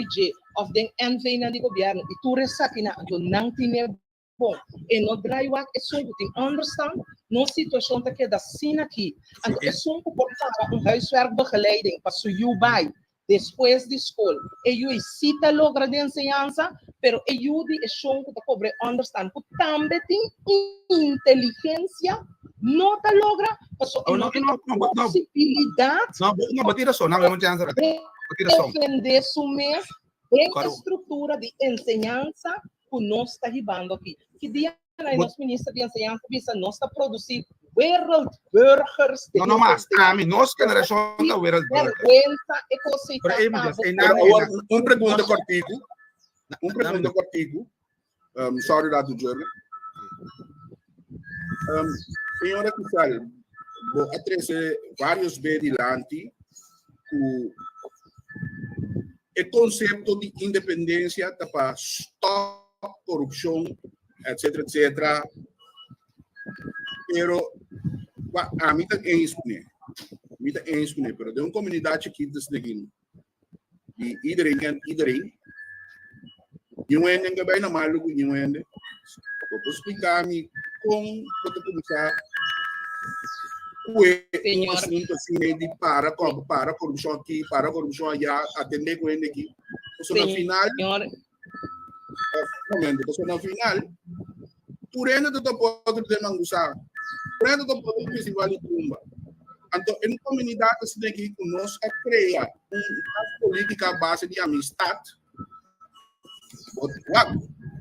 dje òf den NVnan di gobièrnu i tur esakinan, anto nan tin e bon. E no draai wak esun ku tin onderstand, nos situashon ta keda asina aki. Anto esun ku por paga un huiswerkbegeleiding pa su yu bai despues di skol, e yu ei si ta logra den enseñansa, pero e yu di e shon ku ta kobra e onderstand, ku tambe tin inteligensia, no ta logra, pasobra e no tin e posibilidat pa defende su mes den e struktura di enseñansa ku nos ta hibando aki. Ki dia nos minister di enseñansa bisa nos ta produsí wereldburgers. No, no mas. Ami, nos generashon ta wereldburgers. Vergüenza e kos ei Pero ta ei, pa Matias, bo. ei Pero nami, awor, ei un pregunta kòrtiku. Un pregunta kòrtiku. Sorry dat Jurgen. Señora Cristal, bo a trese varios be dilanti ku e konsepto di independensia ta pa stòp korupshon, etcetera, etcetera. Pero ami ta eens kuné. Mi ta eens kuné, pero den un komunidat chikitu asina di iedereen kent iedereen. Niun hende no ta bai na malu ku niun hende. Bo por splika mi kon bo ta kuminsá kue un asuntu asina di para para korupshon aki, para korupshon aya, atendé ku hende aki. Pasobra na final, un momento, pasobra na final tur hende ta topa otro den Mangusá, tur hende ta topa otro den Festival di Tumba. Anto en un komunidat asina aki ku nos a krea un polítika a base di amistat, wak,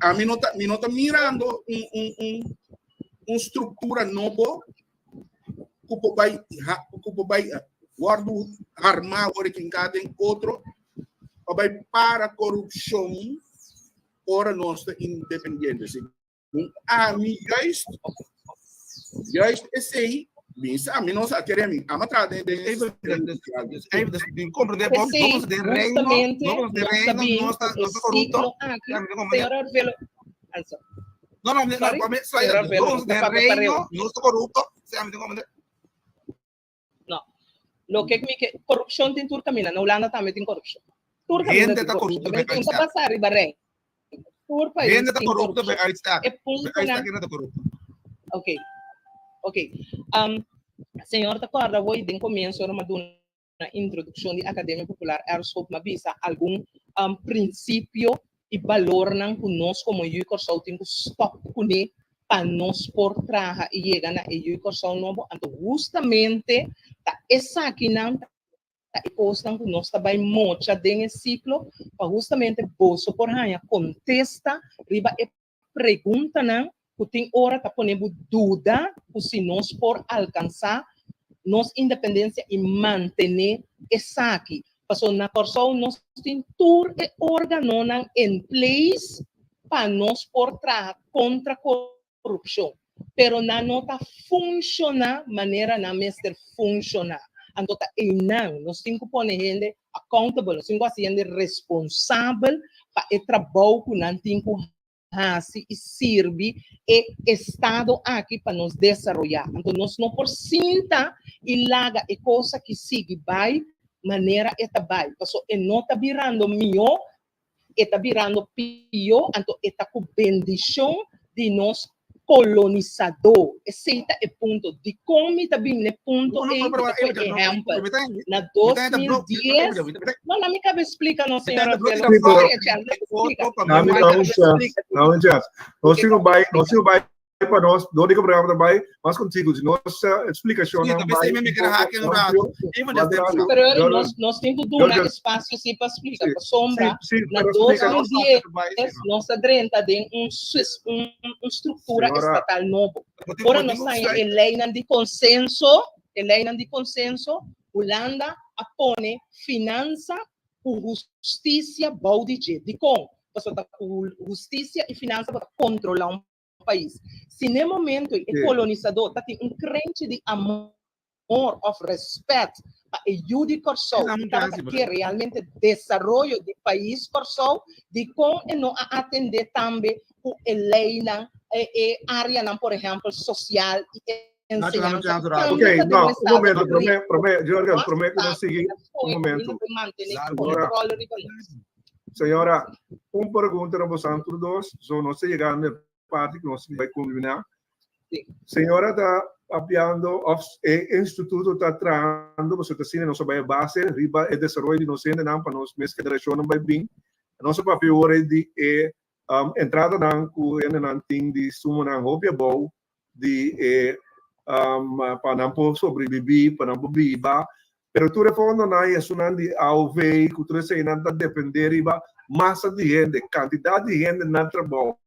ami no ta, mi no ta mirando un, un, un, un struktura nobo ku por bai, ku por bai wòrdu harmá ora kinká den otro pa bai para korupshon ora nos ta independiente. Segun ami juist, juist esei, mi sa, mi no sa, kere mi, ama traha den den Even, even, dus bin comprende, Pues bom, sí, nos den reino, justamente, nos den nos reino, sabemos nos ta, el nos ta corrupto. ciclo aquí. Ja, mi ta comprende. Señor Arvelo, also, No, no, no, Sorry? pa mi, Señor sorry, Arvelo, nos den papá, reino, pareo. nos ta corrupto, sí, mi ta comprende. No. Loke mi ke korupshon tin tur kaminda. Na Hulanda tambe tin korupshon. Tur kaminda Hende tin ta korupshon. korupto Tambe bij tin ta uitstek. pasa riba rei. Tur pais Hende ta tin korupto bij korupshon. uitstek. E Bij puntonan uitstek hende ta korupto. Ok. Ok. Um, señor ta korda hoy den comienzo ora m'a duna introdukshon di Akademia Popular Erfschop m'a bisa algun um, prinsipio i balornan ku nos komo Yu Kòrsou tin ku stòp kuné pa nos por traha i yega na e Yu Kòrsou nobo. Anto hustamente ta esakinan ta e kosnan ku nos ta bai mocha den e siklo pa hustamente boso por haña kontesta riba e preguntanan ku tin ora ta pone bo duda ku si nos por alkansá nos independensia i mantené esaki. Pasobra na Kòrsou nos tin tur e órganonan en place pa nos por traha kontra korupshon, pero nan no ta funshoná manera nan mester funshoná. Anto ta einan nos tin ku pone hende accountable, nos tin ku hasi hende responsabel pa e trabou ku nan tin ku hasi i sirbi e estado aki pa nos desaroyá. Anto nos no por sinta i laga e kos aki sigui bai manera e ta bai, paso e no ta birando mihó, e ta birando pió, anto e ta ku bendishon di nos kolonisadó. Esei ta e punto. Dikon mi ta bini na e punto ei? Mi ta kohe ehèmpel. Na 2010, no, laat mi kabe splika no, señor Otelo. Sorry, Echel, laat mi splika. Dame un chance, dame un chance. Nos sigo bai, nos sigo bai pa nos, dor di programa ta bai, mas contigo, si nos explicacion Sí, nan ta bai mi me quero hack un rato. Even Mas just rápido. Pero nos tin ku duna Jorge. espasio sí pa splika. Sí, Pasobra sí, na pero explica nos. 2010 nos a drenta den un struktura Señora. estatal nobo. Ora nos haña e leinan di konsenso, e leinan di konsenso, Hulanda a pone finansa ku hustisia bou di dje. Dikon? Pasobra ta ku hustisia i finansa bo ta kontrolá un pais. Si n'e momento ei e kolonisadó ta tin un krenchi di amor òf rèspèt pa e yu di Kòrsou i tabata ke realmente desaroyo di pais Kòrsou, dikon e no a atendé tambe ku e leinan, e áreanan por ehèmpel sosial i enseñansa ku tambe Ok, ta den no, un un estado momento, di promé, derecho. promé, Jurgen, Nos promé ku ta nos sigui, ta un skohe momento. kaminda pa mantené Señora. kontrol riba nos. Señora, un pregunta na boso tur dos, so nos ta yegando e parti ku nos bai kulminá. Sí. Señora ta papiando of e instituto ta trahando, pasobra ta asina nos a bai a base riba e desaroyo di nos hendenan pa nos mes generashonnan bai bin. Nos a papia ora di e entradanan ku hendenan tin di sumanan hopi abou di e pa nan por sobrebibí, pa nan por biba. Pero tur e fondonan i esunnan di AOV ku tur eseinan ta dependé riba masa di hende, kantidat di hende na trabou.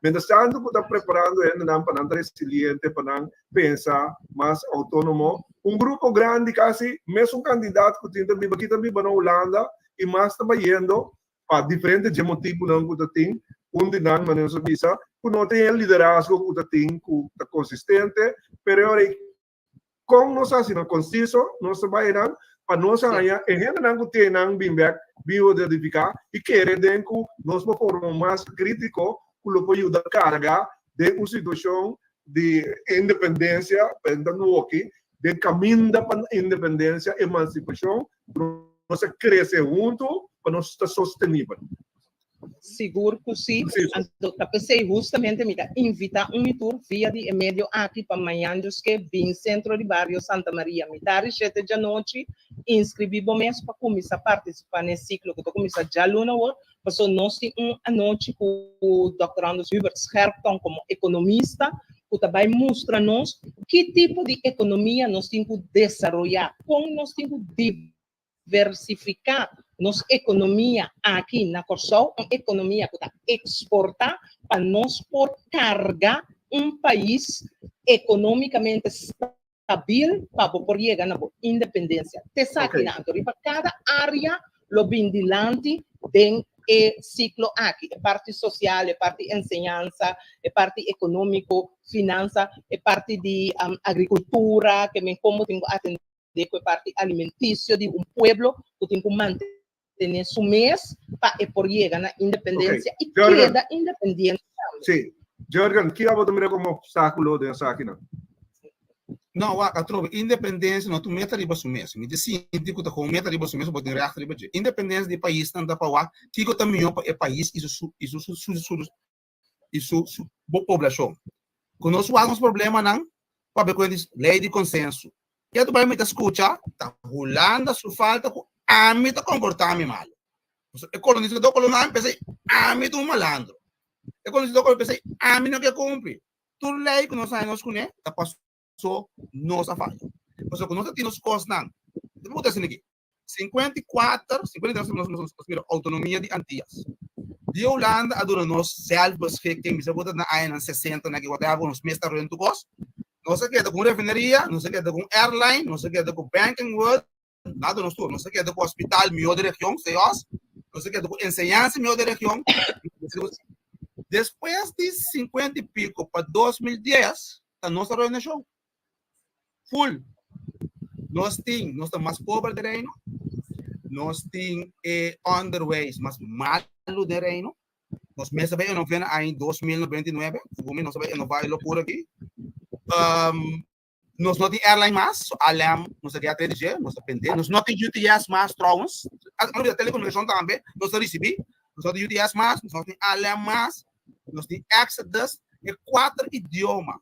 Mientras tanto ku ta preparando hendenan pa nan ta resiliente, pa nan pensa mas outónomo, un grupo grandi kasi mesun kandidat ku tin ta biba aki ta biba na Hulanda i mas ta bayendo pa diferente dje motibunan ku ta tin, un di nan manera nos a bisa ku no tin e liderazgo ku ta tin ku ta konsistente, pero e ora ei Kon nos hasi nan konsiso, nos ta bai nan pa nos haña e hendenan ku tin nan bin bèk bibo identifiká i kere den ku nos por forma un mas krítiko ku lo por yuda karga den un situashon di independensia, p'enta nuoki, den kaminda pa independensia, emansipashon, ku nos a krese huntu pa nos ta sostenibel. Sigur ku si. Anto ta p'esei hustamente mi ta invitá un i tur via di e medio aki pa mañan djoske bin Sentro di Bario Santa Maria mitari shete djanochi, inskribí bo mes pa kuminsá partisipá na e siklo ku ta kuminsá djaluna awor, pasobra nos tin un anochi ku Dòkter Anders Hubert Scherptong komo ekonomista ku ta bai mustra nos ki tipo di ekonomia nos tin ku desaroyá, kon nos tin ku diversifiká nos ekonomia aki na Kòrsou, un ekonomia ku ta eksportá pa nos por karga un pais ekonómikamente stabil pa bo por yega na bo independensia. Te esaki nan. Anto riba kada área lo bin dilanti den e siklo aki, e parti sosial, e parti enseñansa, e parti ekonómiko, finansa, e parti di agrikultura, ke men komo tin ku atendé ku e parti alimentisio di un pueblo ku tin ku mantené su mes pa e por yega na independensia i keda independiente tambe. Sí. Jurgen, ki abo ta mira komo opstákulo den esakinan? No, wak, atrobe, independensia no ta un meta riba su mes. Mi ta sinti ku ta kon un meta riba su mes, bo tin règt riba dje. Independensia di paisnan ta pa wak kiko ta mihó pa e pais i su i su su i su su poblashon. Ku nos wak nos problemanan, papia ku lei di konsenso. Ketu bai mi ta skucha, ta Hulanda su falta ku ami ta komportá mi malu. E kolonisadó kolonal mi pensa ami ta un malandro. E kolonisadó kolonal pensa ami no ke kumpli. Tur lei ku nos haña nos kuné ta paso nos a faya. Pasobra ku nos a tin nos kosnan. Bo ta asina aki. 54, 53 nos nos nos mira autonomia di Antillas. Di Hulanda a duna nos zelfbeschikking, bisa bo ta na añanan 60 na ki whatever, nos mes ta ruin tur kos. Nos a keda ku un refineria, nos a keda ku un airline, nos a keda ku banking world, nada nos tur. Nos a keda ku hospital mihó di region, CEOS, nos a keda ku enseñansa mihó di region. Despues di 50 y pico pa 2010, ta nos a ruin nashon. Full. Nos tin, nos ta mas pober den Reino. Nos tin e onderwijs mas malu den Reino. Nos mes a bay inova na aña 2099. Segun mi nos a bay inova e locura aki. Um, nos no tin airline mas, so ALM nos a keda tres di dje, nos a pende. Nos no tin UTS mas trouwens. Ah, telecomunicacion tambe nos a ricibi. Nos no tin UTS mas, nos no tin ALM mas, nos tin Exodus, e cuater idioma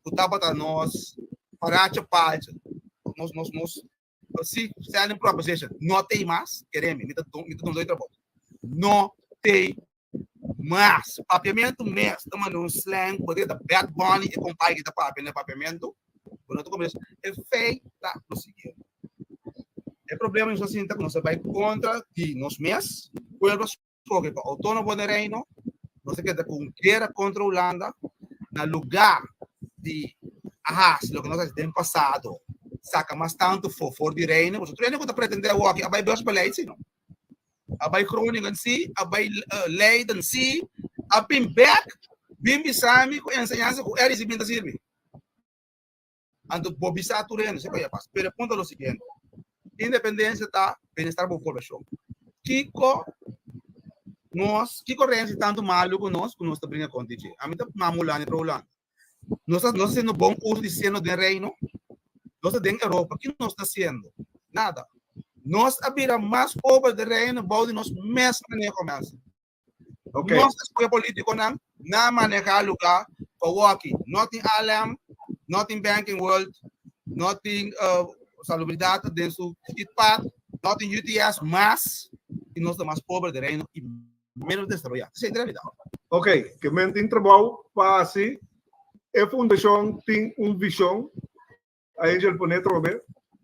ku tabata nos paracha palcha, nos, nos, nos, si, selling proposition, no tei mas, keremi, mi ta, mi ta duna doy trabou. No tei mas. Papiamentu mes ta manda un slang, bo ta Bad Bunny e kompai ki ta papia na papiamentu, bo no ta komprende. E feit ta lo siguiente. E problema nos a sinta ku nos a bai kontra di nos mes, pueblo skohe pa outónomo den Reino, nos a keda ku un guera kontra Hulanda, na lugá di a hasi loke nos a hasi den pasado, saka mas tantu for for di Reino, pasobra tur hende ku ta pretendé awoki a bai beursbeleid si no, a bai Groningen si, a bai Leiden si, a bin bèk bin bisa mi ku enseñansa ku RIC bin ta sirbi. Anto bo bisa tur hende, sepa ya pasa. Pero e punto ta lo siguiente, independencia ta bienestar pa bo poblacion. Kiko nos, kiko Renzi tanto malo ku nos, ku nos ta bringa kontra dje? Ami ta mama Hulanda i pro Hulanda. Nos ta, nos ta haciendo bon uso di seno den reino? Nos ta den Europa, ki nos ta haciendo? Nada. Nos a bira mas pober den reino bou di nos mes maneho, mensen. Okay. Nos escoge politiconan na maneha lugar pa woki. No tin ALM, no tin Banking World, no tin uh, salubridad den su pad, no tin UTS mas y nos ta mas pober de reino y menos desarrollado. Esa es la realidad. Ok, ke men tin trabou pa hasi. E fundashon tin un vishon. Angel pone trobe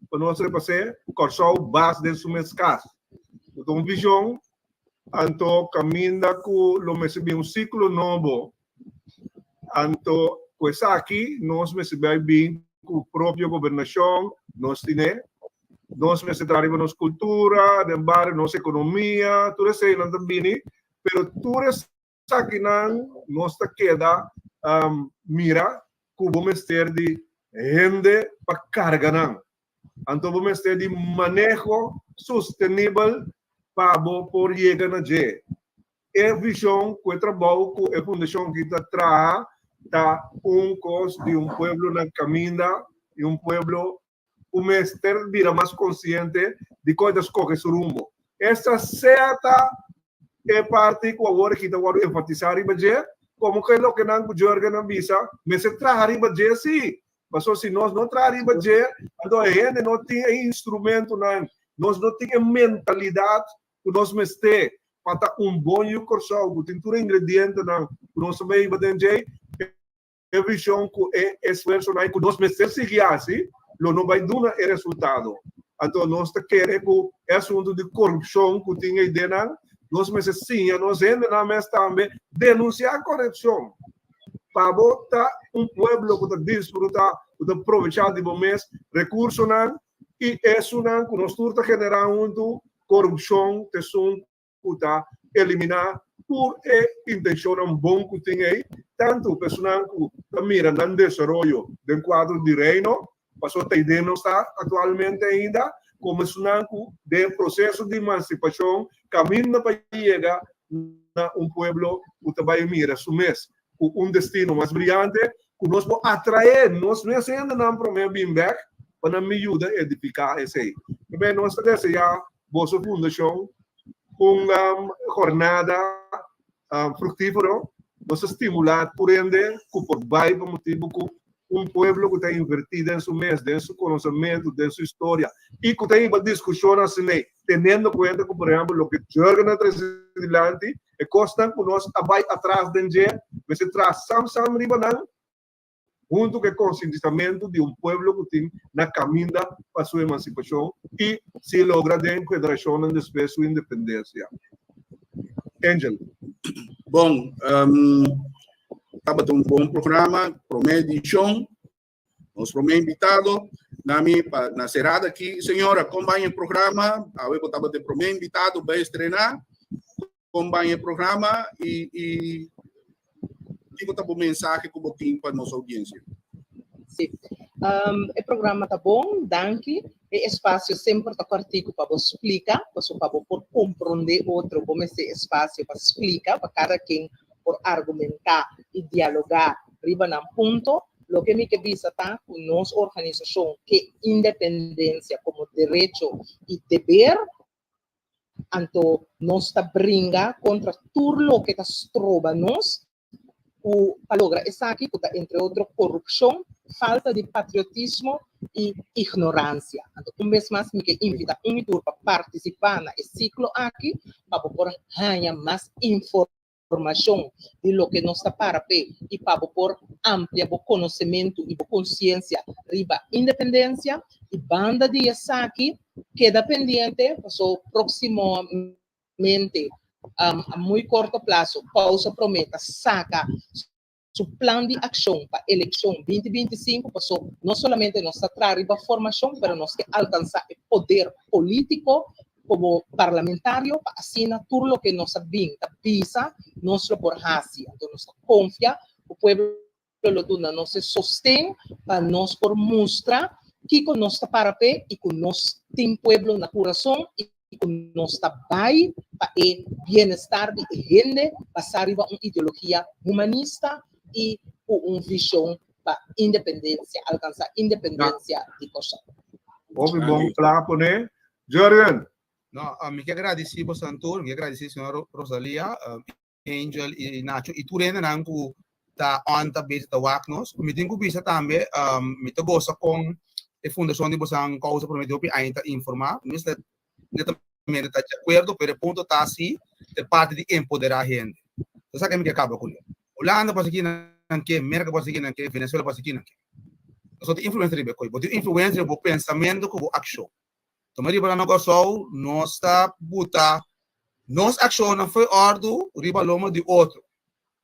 pa nos repas'é, Kòrsou bas den su mes kas. Ku ta un vishon, anto kaminda ku lo mester bin un siklo nobo. Anto ku esaki nos mester bai bin ku propio gobernashon, nos tine, nos mester traha riba nos kultura, den bario, nos ekonomia, tur eseinan ta bini, pero tur esakinan nos ta keda mira ku bo mester di hende pa karga nan. Anto bo mester di maneho sostenibel pa bo por yega na dje. E vision cu e trabou cu e fundacion aki ta traha ta un cos di un pueblo na caminda y un pueblo cu mester bira mas consciente di con e ta scoge su rumbo. Esta sea ta e parti cu awor aki ta wordo enfatisa riba dje, como cu e lokenan cu Jurgen a bisa mester traha riba dje si, pasobra si nos no traha riba dje anto e hende no tin e instrumentonan, nos no tin e mentalidad ku nos mester pa ta un bon yu Kòrsou ku tin tur e ingredientenan ku nos ta bay den dje, e vishon ku e esfuersonan ku nos mester sigui hasi lo no bay duna e resultado. Anto nos ta kere ku e asuntu di korupshon ku tin eidenan, nos mester siña nos hendenan mes tambe denunsiá korupshon. Pa bo ta un pueblo ku ta disfrutá, ku ta provechá di bo mes rekursonan I esunnan ku nos tur ta generá huntu, korupshon ta esun ku ta eliminá tur e intenshonnan bon ku tin ei, tantu pa esunnan ku ta mira nan desaroyo den kuadro di Reino, pasobra ta idea nos ta aktualmente ainda, komo esunnan ku den proseso di emansipashon kaminda pa yega na un pueblo ku ta bai mira su mes ku un destino mas briante ku nos por atraé nos mes hendenan promé bin bèk pa nan mi yuda edifiká esei. P'esei nos ta deseá boso fundashon un jornada fruktífero. Nos ta stimulá tur hende ku por bai pa motibu ku un pueblo ku ta invertí den su mes, den su konosementu, den su historia i ku ta hiba diskushon asin'ei, teniendo kuenta ku, por ehèmpel, loke Jurgen a trese dilanti, e kosnan ku nos a bai atras den dje, mester traha sam sam riba nan huntu ku e konsientisamentu di un pueblo ku tin na kaminda pa su emansipashon i si logra den federashonnan despues su independensia. Angel. Bon, tabata un bon programa, promé edishon. Nos promé invitado, nami pa na serada aki, señora, kon bai e programa? Awe bo tabata e promé invitado bai estrená. Kon bai e programa i i kiko ta bo mensahe ku bo tin pa nos oudiensia? Sí. E programa ta bon, danki. E espasio semper ta kòrtiku pa bo splika, pasobra pa bo por komprondé otro bo mester espasio pa splika, pa kada ken por argumentá i dialogá riba nan punto. Loke mi ke bisa ta ku nos organisashon ke independensia komo derecho i deber, anto nos ta bringa kontra tur loke ta stroba nos ku pa logra esaki ku ta entre otro korupshon, falta di patriotismo i ignoransia. Anto un bes mas mi ke invita un i tur pa partisipá na e siklo aki pa bo por haña mas informashon di loke nos ta para p'e i pa bo por amplia bo konosementu i bo konsiensia riba independensia. I banda di esaki keda pendiente paso próksimamente a muy corto plazo Kousa Promé ta saca su plan di accion pa eleccion 2025 paso no solamente nos ta traha riba formacion pero nos ke alcansa e poder politico como parlamentario pa asina tur loke nos a bin ta bisa nos lo por haci. Anto nos ta confia cu pueblo lo duna nos e sosten pa nos por mustra kiko nos ta para p'e i ku nos tin pueblo na kurason i ku nos ta bai pa e bienestar di e hende basá riba un ideologia humanista i ku un vishon pa independensia, alkansá independensia di Kòrsou. Hopi bon kla pone. Jurgen. No, mi ke gradisí boso tur, mi ke gradisí señor Rosalia, Angel i Nacho i tur hendenan ku ta on ta bezig ta wak nos. Mi tin ku bisa tambe, mi ta gosa kon e fundashon di bosan Kousa Promete Hopi aña ta informá. Mi mester netamente ta di akuerdo, pero e punto ta si e parti di empoderá hende. Ta sa ke mi ke kaba kuné. Hulanda por hasi kinan ke, Merka por hasi kinan ke, Venezuela por hasi kinan ke. Pasobra tin influensia riba e kos. Bo tin influensia riba bo pensamentu ku bo akshon. Tuma riba na Kòrsou nos ta buta nos akshonnan fo'i òrdu riba lomba di otro.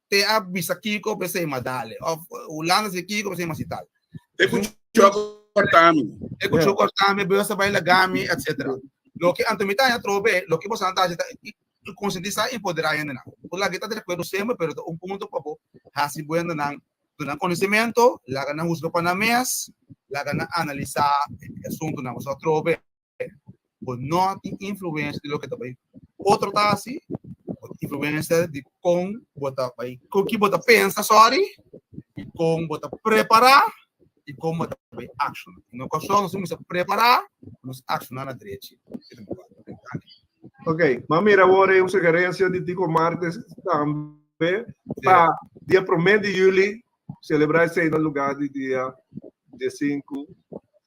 Te a bisa kiko p'esei m'a dale. Of Hulanda si kiko p'esei m'a si tal. Te ku chu korta mi. Te ku chu korta mi, bus a bai laga mi, etcetera. Loke anto mi ta haña atrobe, loke boso a hasi ta konsientisá i empoderá hendenan. Bo laga e ta di akuerdo semper, pero ta un punto pa bo hasi bo hendenan duna nan konosementu, laga nan husga pa nan mes, laga nan analisá e asuntunan. Pasobra atrobe bo no tin influensia di loke ta bai otro ta hasi, bo tin influensia di kon bo ta bai, kon ki bo ta pensa, sorry, i kon bo ta prepará i kon bo ta bai akshoná. I na Kòrsou nos kuminsá prepará, nos akshoná na drechi. Ok, m'a mira awor e un sugerencia di Tico Martes tambe pa dia promé di juli celebra esei na lugar di dia diesinku.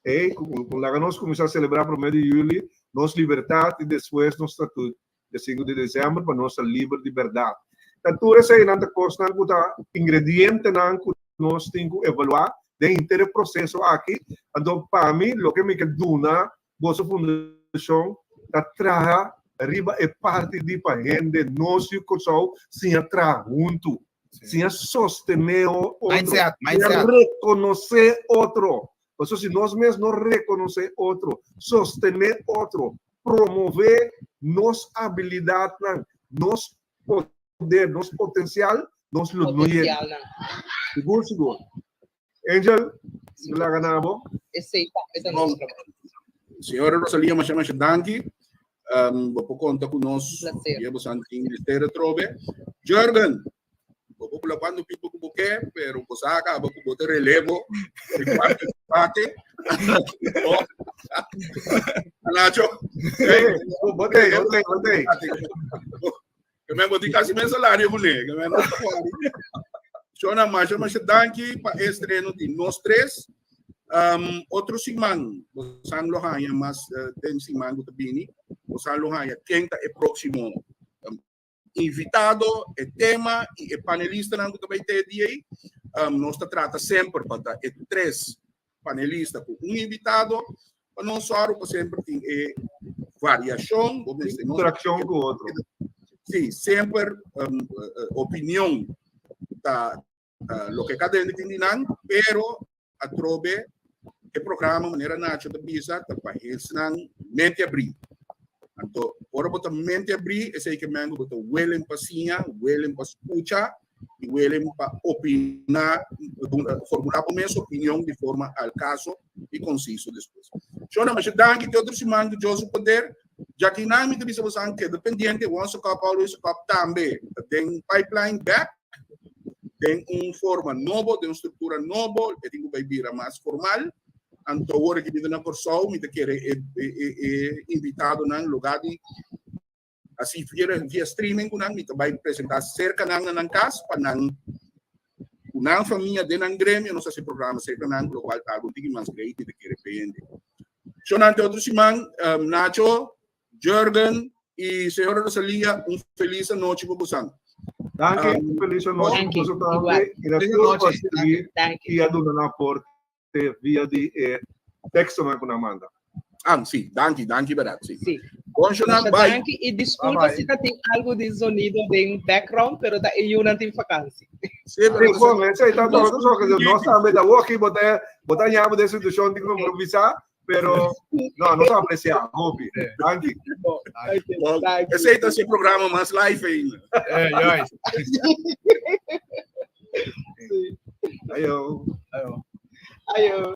Ey, ku laga nos kuminsá celebra promé di juli nos libertad i despues nos statuut diesinku di december pa nos ta liber di berdad. Ta tur eseinan ta kosnan ku ta ingredientenan ku nos tin ku evaluá den henter e proseso aki. Anto pa mi loke mi ke duna Boso fundashon ta traha riba e parti di pa hende nos yu Kòrsou siña traha huntu, siña sostené otro, siña rekonosé otro. Pasobra si nos mes no rekonosé otro, sostené otro, promové nos abilidatnan, nos poder, nos potensial, nos lo no yega. Sigur, sigur. Angel, mi laga na bo. Esei tambe ta nos trabou. Señora Rosalia, masha masha danki. Um, bo por konta ku nos. Un placer. Ya bo san tin mester atrobe. Jurgen, bo por bula cuanto pipo ku bo ke, pero bo sa kaba ku bo te relevo. De cuarto empate. Oh. Nacho. Hey, botei, botei, botei. Que men boti casi men salario kuné. Que men no ta worry. Shona, masha masha danki pa estreno di nos tres. Um, otro siman, bosan lo haña mas uh, den siman ku ta bini. Bosan lo haña ken ta e próximo um, invitado, e tema i e panelistanan ku ta bai te dia ei. Um, nos ta trata semper pa ta e tres panelista ku un invitado. Pa nos sòru pa semper tin e variashon, bo mester nos Interakshon ku otro. Sí, semper um, opinion ta uh, loke kada hende tin di nan, pero atrobe e programa manera Nacho ta bisa ta pa hesnan mente abrí. Anto, ora bo ta mente abrí, esei ke men ku bo ta willing pa siña, willing pa skucha i willing pa opiná, formulá bo mes opinion di forma al kaso i konsiso despues. Shona, masha danki te otro siman ku Dios su poder. Djakinan mi ta bisa bosan keda pendiente, Once a Cup Always a Cup tambe ta den pipeline bek den un forma nobo, den un struktura nobo, e tin ku bai bira mas formal. Anto awor aki mi ta na Kòrsou, mi ta kere e e e invitadonan lugá di Asi via via streaming ku nan mi ta bai presentá serka nan na nan kas pa nan ku nan famia den nan gremio nos hasi programa serka nan lo kual ta algu tiki mas great mi ta kere pende. Shonnan te otro siman Nacho, Jurgen i señora Rosalia un felis anochi pa bosan. Danki, un felis anochi pa boso tambe i na tur ku a sigui i a duna nan aporte via di e tekstonan ku nan manda. Ah, sí, danki, danki berdad, sí. Sí. Bon shonan, Masha bye. danki y disculpa Bye bye. si ta tin algo di sonido den background, pero ta e yunan tin vakantie. Sí, pero Sí, bon, esei ta todo so que nos tambe ta woki, bo ta bo ta ñamo den situacion di improvisar, pero no, nos ta aprecia, hopi. Danki. Bon, ok, Bon, danki. esei ta si programa mas live ainda. Eh, juist. Sí. Ayo. Ayo. Ayo.